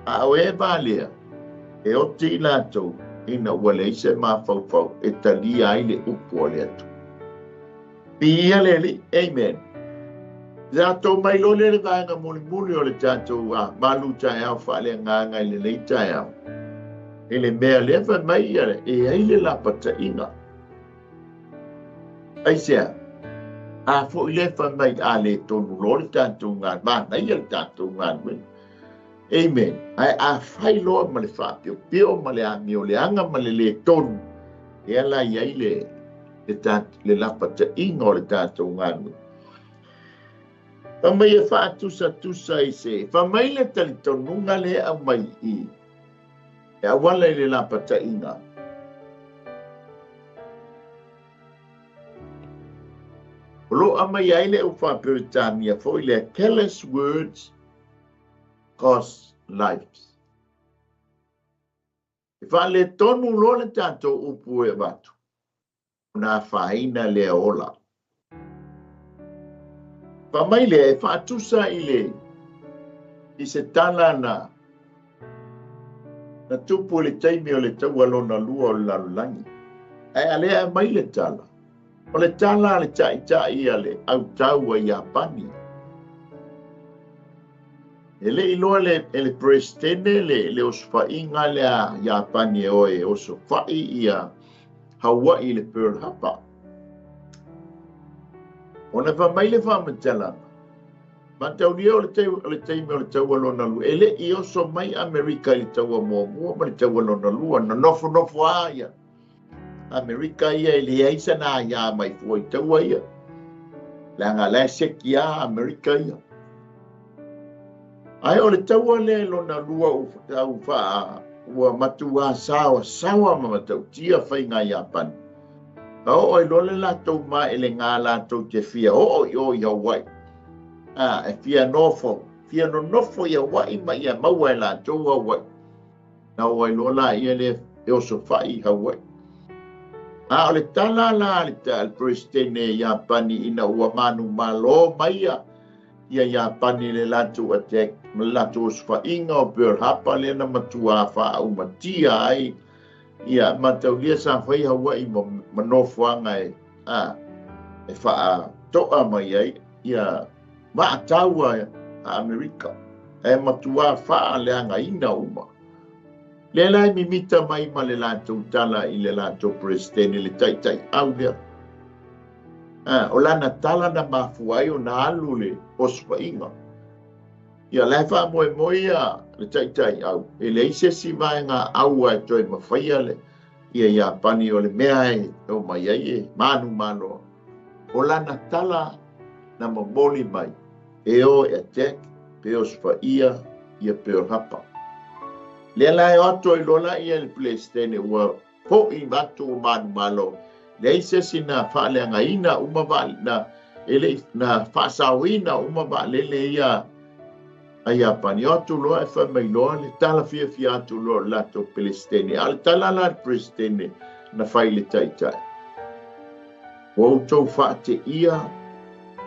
a o e valea, e oti i latou ina ua leai se mafaufau e talia ai le upu a le Atua. Viia le Alii. Amen. Tatou mai loa lea le vaega mulimuli o le tatou a malu taeao faaleagaga i lenei taeao. I le mea lea fai mai ia e ai le lapataiga. Aisea? A foi lea fai mai a le tonu loa le tatou galuega, manaia le tatou galuega. Amen. Ae a fai loa ma le faapiopio ma le amioleaga ma le le tonu, e la i ai le le lapataiga o le tatou galuega. Fai mai e faatusatusa i se, fai mai le talitonuga lea e aumai i i, e auala i le lapataiga. O lo o aumai ai le au faa-Peretania foi lea, careless words cost lives. E faaletonu loa le tatou upu e avatu, ona afaina lea ola. Fai mai lea e faatusa i le i se tala na na tupu i le taimi o le taua lona lua o le lalolagi. Ae a lea aumai le tala, o le tala a le taitai a le autau a Iapani. E le i iloa le, e le Peresetene le, le osofaiga lea a Iapani e o e osofai ia Hawaii i le Pearl Harbor. Ona fai mai le faamatalaga, mataulia o le, tau, o le taimi o le taua lona lua, e le i oso mai Amerika i le taua muamua ma le taua lona lua, na nofonofo lava ia Amerika ia e leai sana aia mai fua i taua ia. Leaga la e seki lava Amerika ia. Ae o le taua lea lona lua au faa ua matuā saoasaoa ma matautia faiga Iapani. Na oo ai loa le latou maelega latou te fia oo i o i Hawaii. E fia nofo, fia nonofo i Hawaii ma ia maua e latou Hawaii. Na oo ai loa laia lea e osofai i Hawaii. A o le tala la a le Peresetene Iapani ina ua manumalo mai ia Iapani i le latou attack ma le latou osofaiga o Pearl Harbor lea na matua faaumatia ai ia mataulia sa fai Hawaii ma nofoaga e faatoa mai ai ia vaataua a Amerika e matua faaleagaina uma. Lea la e mimita mai ma le latou tala i le latou Peresetene le taitaiau lea. O lana tala na mafua ai ona alu le osofaiga. Ia la e faamoemoe ia le taitaiau e leai se isi vaega aua e toe mafaia le ia Iapani o le mea e o mai ai e manumalo. O lana tala na momoli mai e o e attack pe osofaia ia Pearl Harbor. Lea la e o atu ai loa laia i le Peresetene ua fo'i atu o manumalo. Leai se isi na faaleagaina uma na e le na faasaoina uma vaalele ia a Iapani. O atu loa e fai mai loa le tala fiafia atu loa o le latou Peresetene. A o le tala la a le Peresetene na fai i le taitai. Ua outou faateia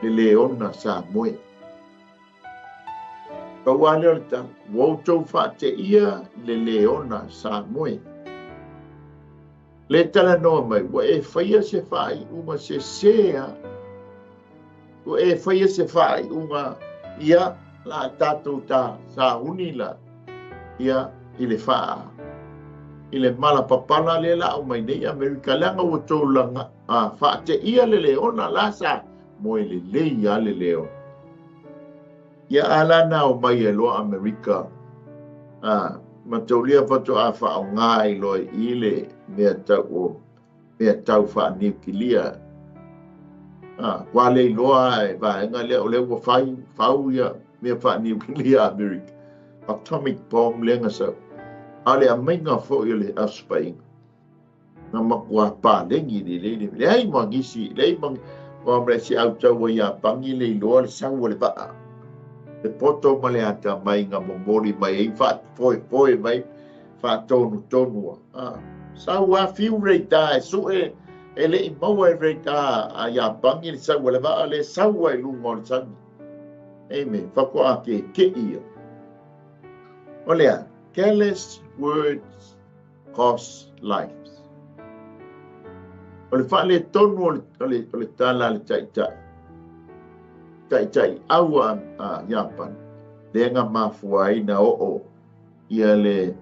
le leona sa moe. Pau lava lea o le tala. Ua outou faateia le leona sa moe. Le talanoa mai, ua e faia se faaiuga sesē a. Ua e faia se faaiuga ia la tatou ta sauni la ia i le faa i le malapapala lea la aumai nei Amerika leaga ua tou laga faateia le leona la sa moe lelei lava le leona. Ia a la na omai ai loa Amerika mataulia faatoa faaaoga ai loa i le mea tau o mea tau faaniukilia. Ua le iloa e vaega lea o lea ua fai fau ia mea faaniukilia Amerika. Atomic bomb lea na sau. A o le aumaiga foi o le osofaiga. Na matua palegi lelei le leai ma nisi, leai ma ma se autaua Iapani le iloa le sau o le vaa. Le poto ma le atamai na momoli mai ai faafoefoe mai faatonutonua. Sau a fiu radar e sue e le i maua e radar a Iapani le sau o le vaa le sau ai luga o le sami. Amen. Faatoa keke'i ia. O lea, careless words cost lives. O le faaletonu o le tala a le taitai. Taitai aua a Iapani. Lea na mafua ai na oo ia le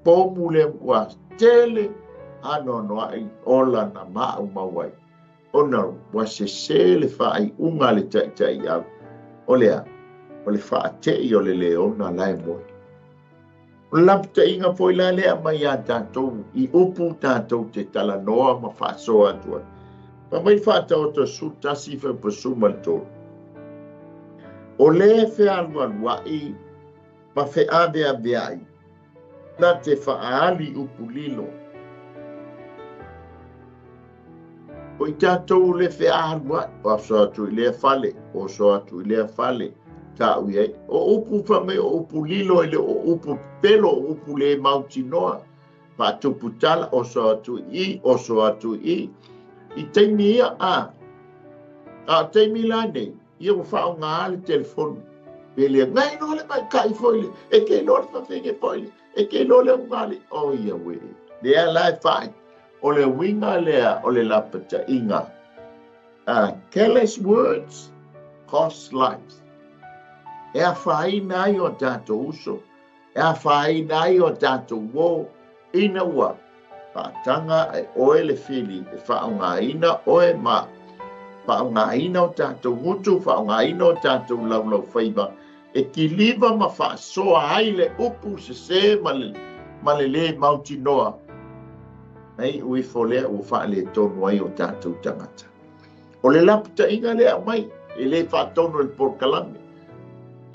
pomu lea ua tele anoanoai ola na maumau ai. Ona ua sesē le faaiuga a le taitai au. O lea, o le faatei o le leona la e moe. O le lapataiga foi la lea mai ia tatou i upu tatou te talanoa ma faasoa atu ai. Fai mai Faataoto 11 fuaiupu 13. O le fealualuai ma feaveaveai na te faaali upu lilo. O i tatou le fealuai, oso atu i lea fale, oso atu i lea fale, ta'u i ai. O upu fai mai o upu lilo e le o upu pepelo, o upu le mautinoa. Faatupu tala, oso atu i, oso atu i. I taimi ia, a o taimi la nei, ia ua faaaoga le telefoni. Pe lea, ngai loa le maita'i foi le, e ke iloa le fafine foi le, e ke iloa le ugali. O ia uē. Lea la e faai. O le uiga lea o le lapataiga. Careless words cost lives. E afaina ai o tatou uso, e afaina ai o tatou uō, ina ua faataga e oe le fili e faaaogaina oe ma faaaogaina o tatou gutu, faaaogaina o tatou laulaufaiva, e kiliva ma faasoa ai le upu sesē ma le lē mautinoa. Ai iu ifo lea ua faaletonu ai o tatou tagata. O le lapataiga lea aumai, e le faatonu e le polokalame.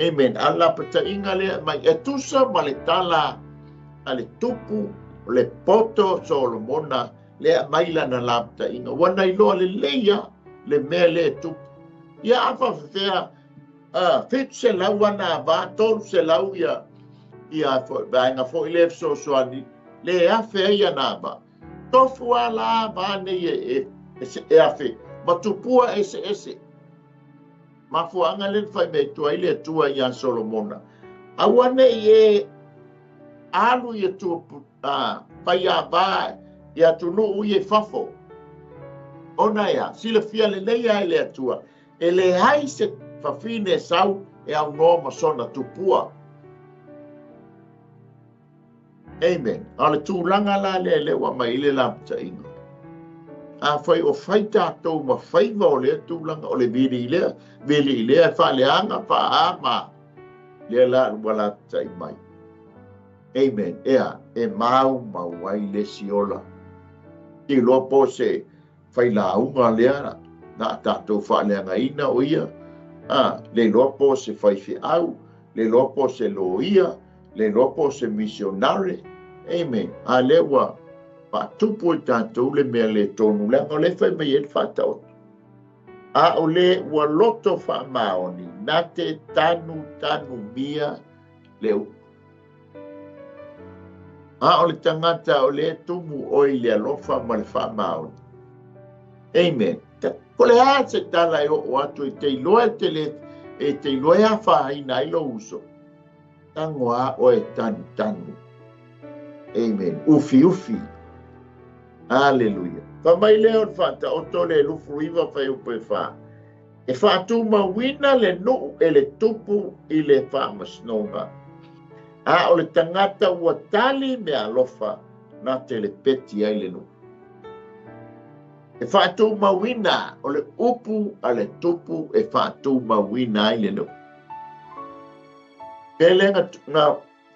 Amen. A lapataiga lea mai e tusa ma le tala a le tupu o le poto Solomona Lea aumai lana lapataiga. Ua na iloa lelei lava le mea lea e tupu. Ia a faafefea 700 ana ava, 300 ia ia foi, vaega foi lea e fesoasoani, le afe ai ana ava. Tofu lava la ava nei e, e, e, e afe, ma tupua eseese. Mafuaaga lea na fai mai atu ai le Atua ia Solomona, aua ne i e alu i atua faiava i atunuu ia i fafo. Ona e a? Silafia lelei lava e le Atua, e leai se fafine e sau e aunoa ma sona tupua. Amen. A o le tulaga la lea lea ua aumai ai le lapataiga. Afai o fai tatou ma faiva o lea tulaga, o le vili lea, vili lea, faaleaga, faa ma, lea la ua lapatai mai. Amen. Ea, e maumau ai le isi ola. Te iloa po o se failauga lea na a tatou faaleagaina o ia, a, le iloa po o se faifeau, le iloa po o se loia, le iloa po o se misionare. Amen. A lea ua faatupu e tatou le mea le tonu, leaga o lea e fai mai ai le faataoto. A o le ua loto faamaoni, na te tanutanumia le upu. A o le tagata o lea e tumu oe i le alofa ma le faamaoni. Amen. Po o le a se tala e oo atu e te iloa e te le, e te iloa e afaina ai lou uso. Tago a oe e tanutanu. Amen. Ufiufi. Aleluia. Fai mai lea o le Faataoto le 29 fuaiupu e 4. E faatumauina le nuu e le tupu i le faamasinoga, a o le tagata ua tali meaalofa na te lepeti ai le nuu. E faatumauina, o le upu a le tupu e faatumauina ai le nuu.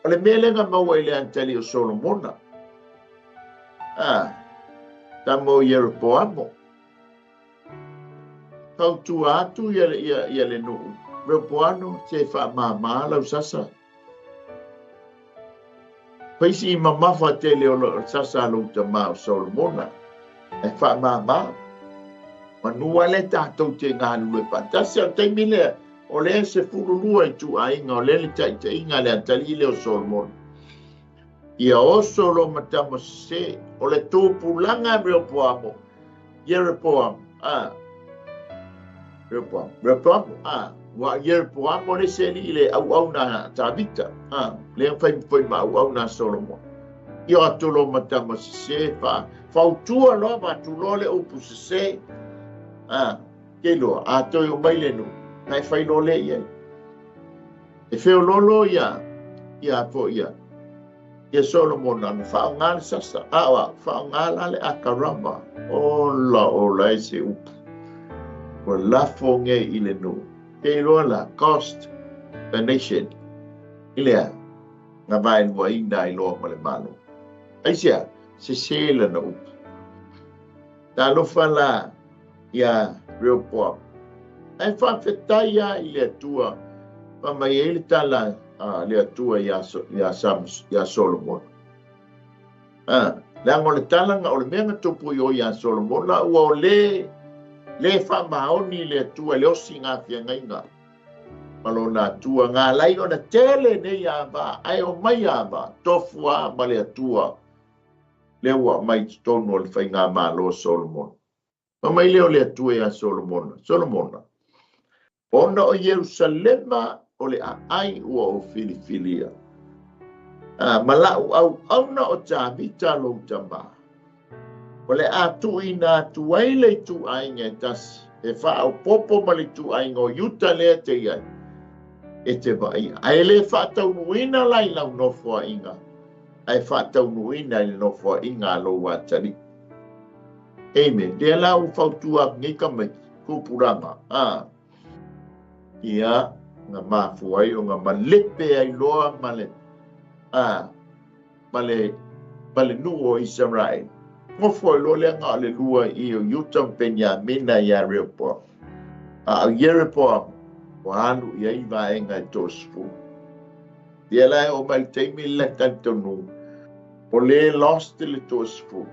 O le mea lea na maua i le atalii o Solomona, a, tama o Ieropoamo, fautua atu ia, ia, ia le nuu, Reopoano, se faamāmā lau sasa. Fai si mamafa tele o le sasa a lou tamā o Solomona, e faamāmā. Manu le tatou te galulue faatasi. A o le taimi lea, o lea 12 ituaiga, o lea le taitaiga le atalii lea o Solomona. Ia oso lo matama sese, o le tupulaga Reopoamo, Jeroboam, a, Reopoam, Reopoam, a, ua Jeroboam le se alii le auauna a Tavita, a, lea fai foi ma auauna a Solomon. Ia atu lo matama sese, fa, fautua loa, avatu loa le upu sese, a, ke loa, a toe o mai le nuu, na e fai loa le i ai. E feoloolo ia, ia po ia, ia Solomona na faaaoga le sasa, a o au, faaaoga la le akarama, ola ola e se upu. Ua lafo nei i le nuu. Ke iloa la, cost the nation. I lea, na vaeluaina ai loa ma le Malo. Aisea, sese lana upu. Talofa la ia Rehoboam. Ae faafetai lava i le Atua, fai mai ai le tala a le Atua ia, ia, ia Solomona. A, leaga o le tala o le mea na tupu i o ia Solomona, ua o le, le faamaoni le Atua le osi ngā feagaiga ma lona Atua. Ngā lai ona tele nei ava, ae o mai ava, tofu a ma le Atua, lea ua aumai i totonu o le faigamalo o Solomona. Fai mai lea o le Atua ia Solomona, Solomona, ona o Ierusalema o le aai ua ou filifilia, a, ma la'u auauna o Tavita lou tamā, o le a tuuina atu ai le ituaiga e tasi, e faaopoopo ma le ituaiga o Iuta lea te i ai, e te vaaia. Ae le faataunuuina la i lau nofoaiga, ae faataunuuina i le nofoaiga a lou atalii. Amen. Lea la ua fautua atu nei tamaiti, tupulaga, a, ia, na mafua ai ona malepe ai loa ma le, a, ma le, ma le nuu o Isaraele. Nofo ai loa lea na o le lua i o Iuta ma Peniamina ia Rehoboam. A o Ieroboam, ua alu i ai vaega e 30. Ia la e oo mai le taimi le talitonu, o le lost le 30.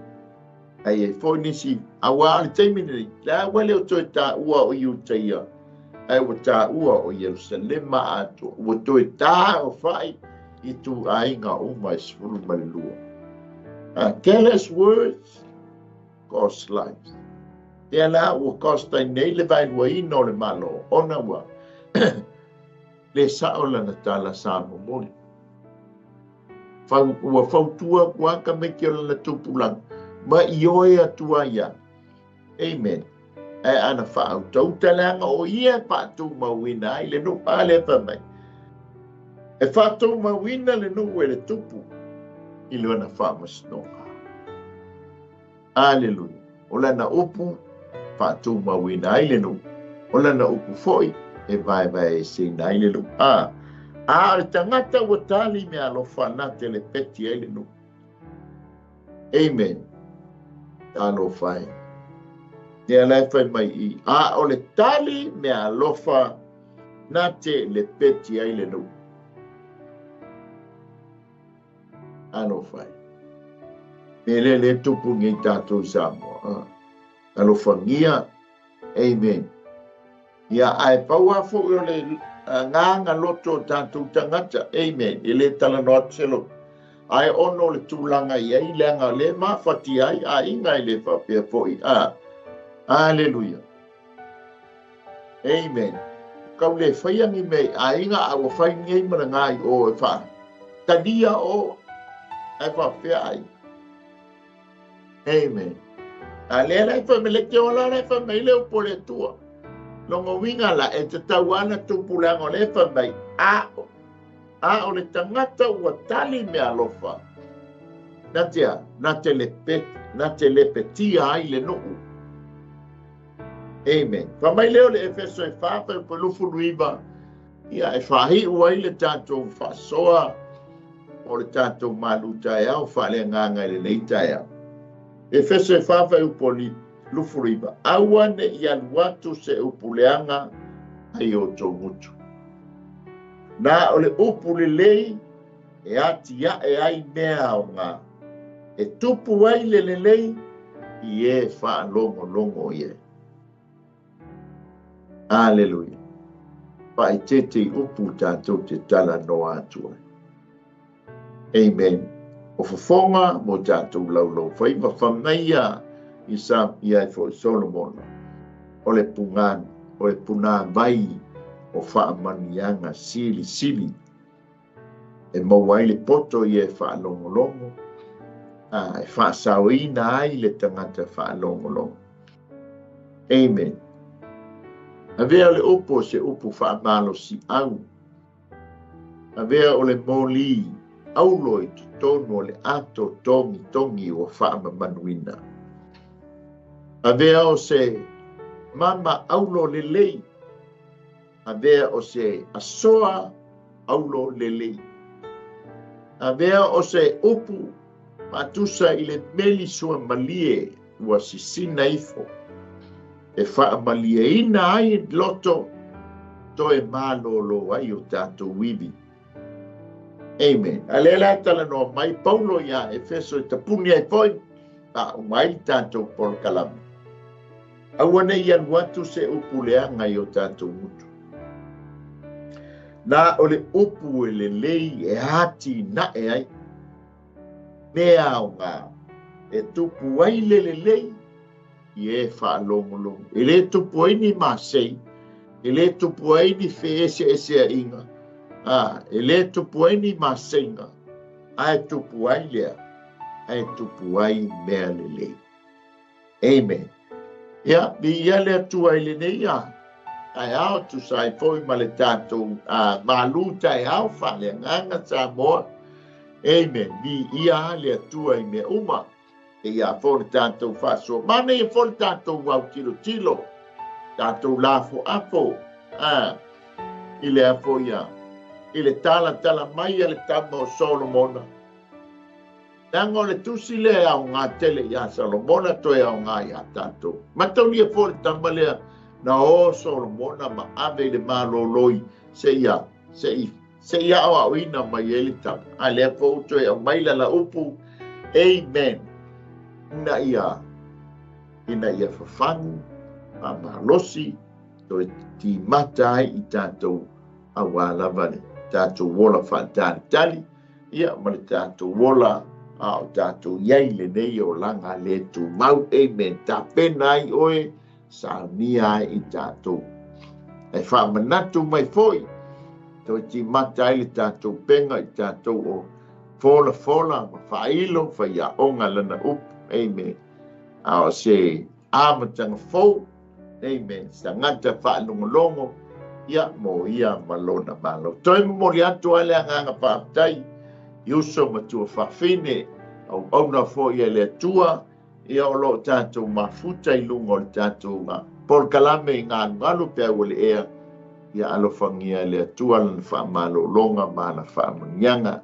Ae i ai foi nisi, auā o le taimi lenei, le a ua le o toe taua o Iutaia, ae ua taua o Ierusalema atoa, ua toe taaofai ituaiga uma e 12. Careless words cost lives. Lea la ua cost ai nei le vaeluaina o le Malo, ona ua le sao lana tala sa momoli. Ua fautua atu lava tamaiti o lana tupulaga, ma ioe atu ai ia. Amen. Ae ana faautauta leaga o ia e faatumauina ai le nuu. A lea fai mai, e faatumauina le nuu e le tupu i lona faamasinoga. Aleluia. O lana upu faatumauina ai le nuu, o lana upu foi e vaevaeseina ai le nuu. A, a o le tagata ua tali meaalofa na te lepeti ai le nuu. Amen. Talofa e. Ia la e fai mai i, a o le tali meaalofa na te lepeti ai le nuu. Alofa e. Me le le tupu nei tātou i Samoa. Alofagia. Amen. Ia, ae pau lava foi o le agaga loto o tatou tagata. Amen. E le talanoa atu se loto. Ae ono o le tulaga i ai, leaga o lea e mafatia ai aiga e le faapea foi. Aleluia. Amen. Kau le faia ni mea i aiga, a ua fai nei ma le gā i o e wha. Talia o, ae faapea aiga. Amen. A lea la e fai mai, le te ola la e fai mai le upu o le Atua. Lona uiga la, e tatau lava ona tupu leaga o lea e fai mai, a, a o le tagata ua tali meaalofa, na te a, na te lepe, na te lepetia ai le nuu. Amen. Fai mai lea o le Efeso e 4, fuaiupu 29, ia e faaiu ai le tatou faasoa o le tatou malu taeao faaleagaga i lenei taeao. Efeso e 4 fuaiupu 29, aua ne i alu atu se upu leaga ai outou gutu. Na o le upu lelei e atiae ai mea aoga, e tupu ai le lelei i e faalogologo i ai. Aleluia. Faaeteete i upu tatou te talanoa atu ai. Amen. O fofoga mo tatou laulaufaiva fai mai i sa ia ai foi Solomona. O le pugā, o le punāvai o faamanuiaga silisili e maua ai le poto i e faalogologo, a e faasaoina ai le tagata faalogologo. Amen. Avea o le upu o se upu faamalosiau. Avea o le moli aulo i totonu o le ato togitogi ua faamamaluina. Avea o se mama aulo lelei. Avea o se asoa aulo lelei. Avea o se upu faatusa i le meli suamalie ua sisina ifo, e faamalieina ai loto toe malōlō ai o tatou ivi. Amen. A lea la talanoa mai Paulo iā Efeso e tapuni ai foi, faauma ai le tatou polokalame. Aua ne i alu atu se upu leaga i o tatou gutu. Na o le upu e lelei e atinae ai mea aoga e tupu ai le lelei i e faalogologo. E le tupu ai ni masei, e le tupu ai ni feeseeseaiga, a, e le tupu ai ni maseiga, ae tupu ai lea, ae tupu ai mea lelei. Amen. Ia, viia le Atua i lenei a taeao, tusa ai foi ma le tatou malu taeao faaleagaga Samoa. Amen. Viia le Atua i mea uma. E ia foi le tatou faasoa. Manaia foi le tatou autilotilo, tatou lafoafo, i le a foi a, i le talatala mai a le tama o Solomona. Leaga o le tusi lea e aoga tele iā Solomona toe aoga iā tatou. Mataulia foi le tama lea na o Solomona ma ave i le malōlōi seia, se i, se i aoaoina mai ai le tama. A lea foi ua toe aumai lana upu, amen, ina ia ina ia fafagu, faamalosi, toe timata ai i tatou auā lava le tatou ola faatalitali, ia ma le tatou ola a o tatou i ai i lenei olaga le tumau. Amen. Tapena ai oe, saunia ai i tatou. E faamanatu mai foi, toe timata ai le tatou upega i tatou o folafola ma faailo faiaoga lana upu. Amen. A o se amataga fou, amen, se tagata faalogologo, ia, mo ia ma lona Malo. Toe momoli atu ai le agaga faafetai i uso ma tuafafine, auauna foi a le Atua, ia o lo o tatou mafuta i luga o le tatou polokalame i galugalu pe a ua le ea, ia alofagia e le Atua lana faamalologa ma ana faamanuiaga.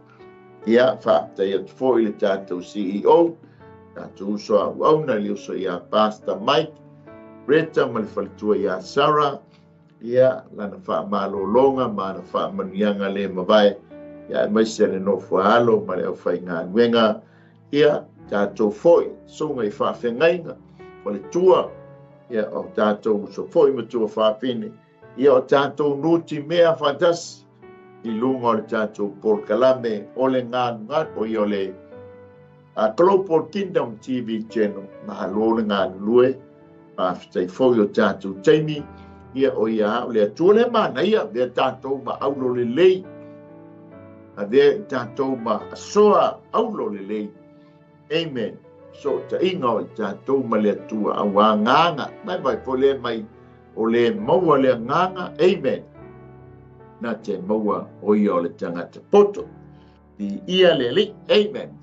Ia, faafetai atu foi i le tatou CEO, tatou uso a auauna, le uso ia Pastor Mike, Reta ma le faletua ia Sarah, ia, lana faamalologa ma ana faamanuiaga le mavae, ia aemaise le nofo a alo ma le aufaigaluega, ia, tatou foi, susuga i faafeagaiga, faletua, ia, o tatou uso foi ma tuafafine, Ia o tatou nutimea faatasi i luga o le tatou polokalame o le galugalu, o ia o le Global Kingdom TV Channel. Malo le galulue, faafetai foi o tatou taimi, ia o ia a o le Atua le manaia, avea tatou ma aulo lelei, avea tatou ma asoa aulo lelei. Amen. Sootaiga o i tatou ma le Atua auā agaga. Mai vai foi lea mai o le maua le agaga. Amen. Na te maua o ia o le tagata poto. Viia le Alii. Amen.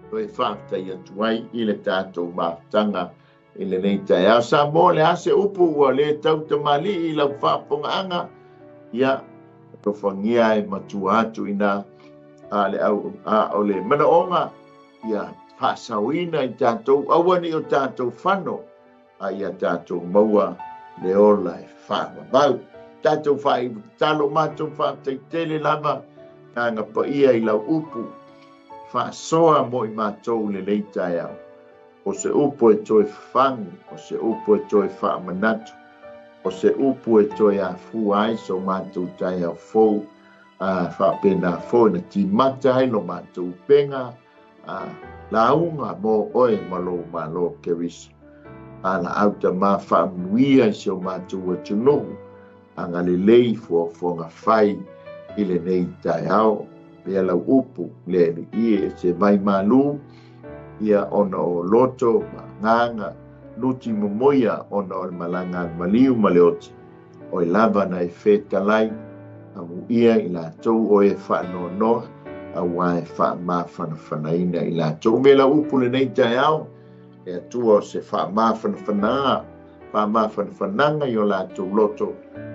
Toe faafetai atu ai i le tatou mafutaga i lenei taeao. Samoa, le a se upu ua le tautamalii i lau faafofogaaga, ia, alofagia e matua atu inā, a le au, a o le manaoga, ia faasaoina i tatou, aua ne i o tatou fano, a ia tatou maua le ola e faavavau. Tatou faaiu tatalo, matou faafetai tele lava, agaga paia i lau upu, faasoa mo i matou i lenei taeao. O se upu e toe fafagu, o se upu e toe faamanatu, o se upu e toe afua ai so matou taeao fou, a faapena foi na timata ai lo matou upega a lauga mo oe ma lou Malo Keriso. A laau tama faamanuia i si o matou atunuu, agalelei fuafuaga fai i lenei taeao. Pea lau upu le alii e se vai malu, ia ona o loto ma agaga nuti momoia ona o le malaga a le maliu ma le oti, oe lava na e fetalai, amuia i latou oe e faanoanoa, auā e faamafanafanaina i latou. Me lau upu lenei taeao, le Atua o se faamafanafanaga, faamafanafanaga i o latou loto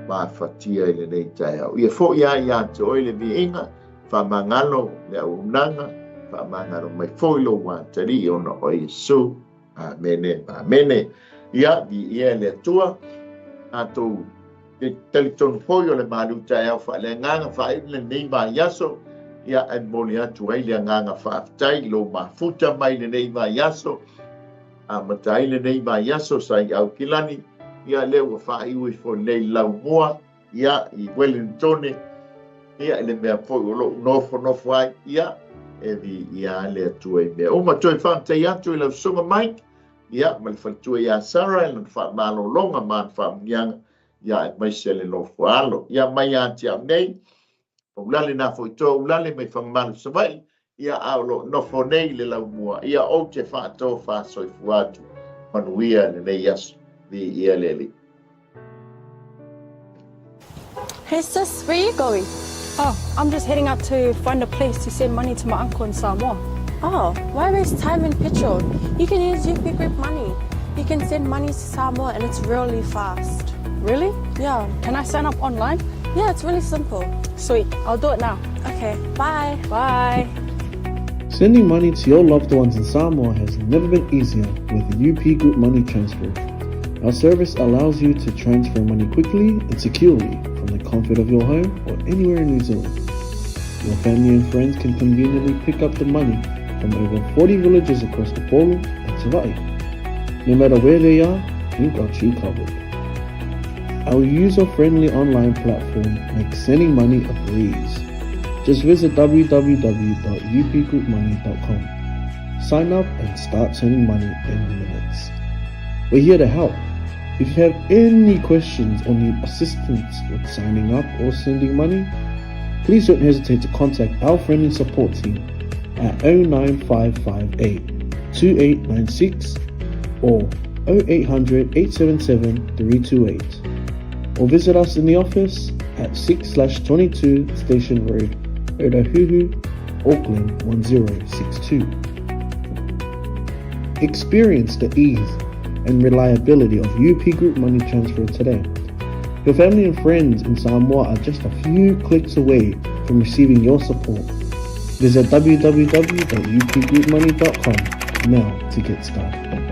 mafatia i lenei taeao. Ia foi lava ia te oe le viiga, faamagalo le auaunaga, faamagalo mai foi lou atalii ona o Iesu. Amene, amene. Ia, viia e le Atua, tatou te talitonu foi o le malu taeao faaleagaga faaiu lenei vaiaso, ia e momoli atu ai le agaga faafetai i lou mafuta mai lenei vaiaso, amata ai lenei vaiaso sa i Aukilani, ia lea ua faaiu ifo nei Laumua, ia i Wellingtone, ia i le mea foi o lou nofonofo ai, ia e viia le Atua i mea uma. Toe faafetai atu i lau susuga Mike, ia ma le faletua ia Sarah i lana faamalologa ma ana faamanuiaga, ia aemaise le nofo alo. Ia mai ia te au nei, Ulale na foi toa ulale mai Fagamalo Savaii, ia a o lo o nofo nei i le laumua, ia ou te faatofa soifua atu, manuia lenei aso. Viia le Alii. Hey sis, where you going? Oh, I'm just heading out to find a place to send money to my uncle in Samoa. Oh, why waste time and petrol? You can use UP Group Money. You can send money to Samoa and it's really fast. Really? Yeah. Can I sign up online? Yeah, it's really simple. Sweet, I'll do it now. Okay, bye. Bye. Sending money to your loved ones in Samoa has never been easier with UP Group Money Transfer. Our service allows you to transfer money quickly and securely from the comfort of your home or anywhere in New Zealand. Your family and friends can conveniently pick up the money from over 40 villages across Upolu and Savai'i. No matter where they are, we've got you covered. Our user-friendly online platform makes sending money a breeze. Just visit www.upgroupmoney.com. Sign up and start sending money in minutes. We're here to help. If you have any questions or need assistance with signing up or sending money, please don't hesitate to contact our friendly support team at 09558 2896 or 0800 877 328 or visit us in the office at 6/22 Station Road, Otahuhu, Auckland 1062. Experience the ease and reliability of UP Group Money Transfer today. Your family and friends in Samoa are just a few clicks away from receiving your support. Visit www.upgroupmoney.com now to get started.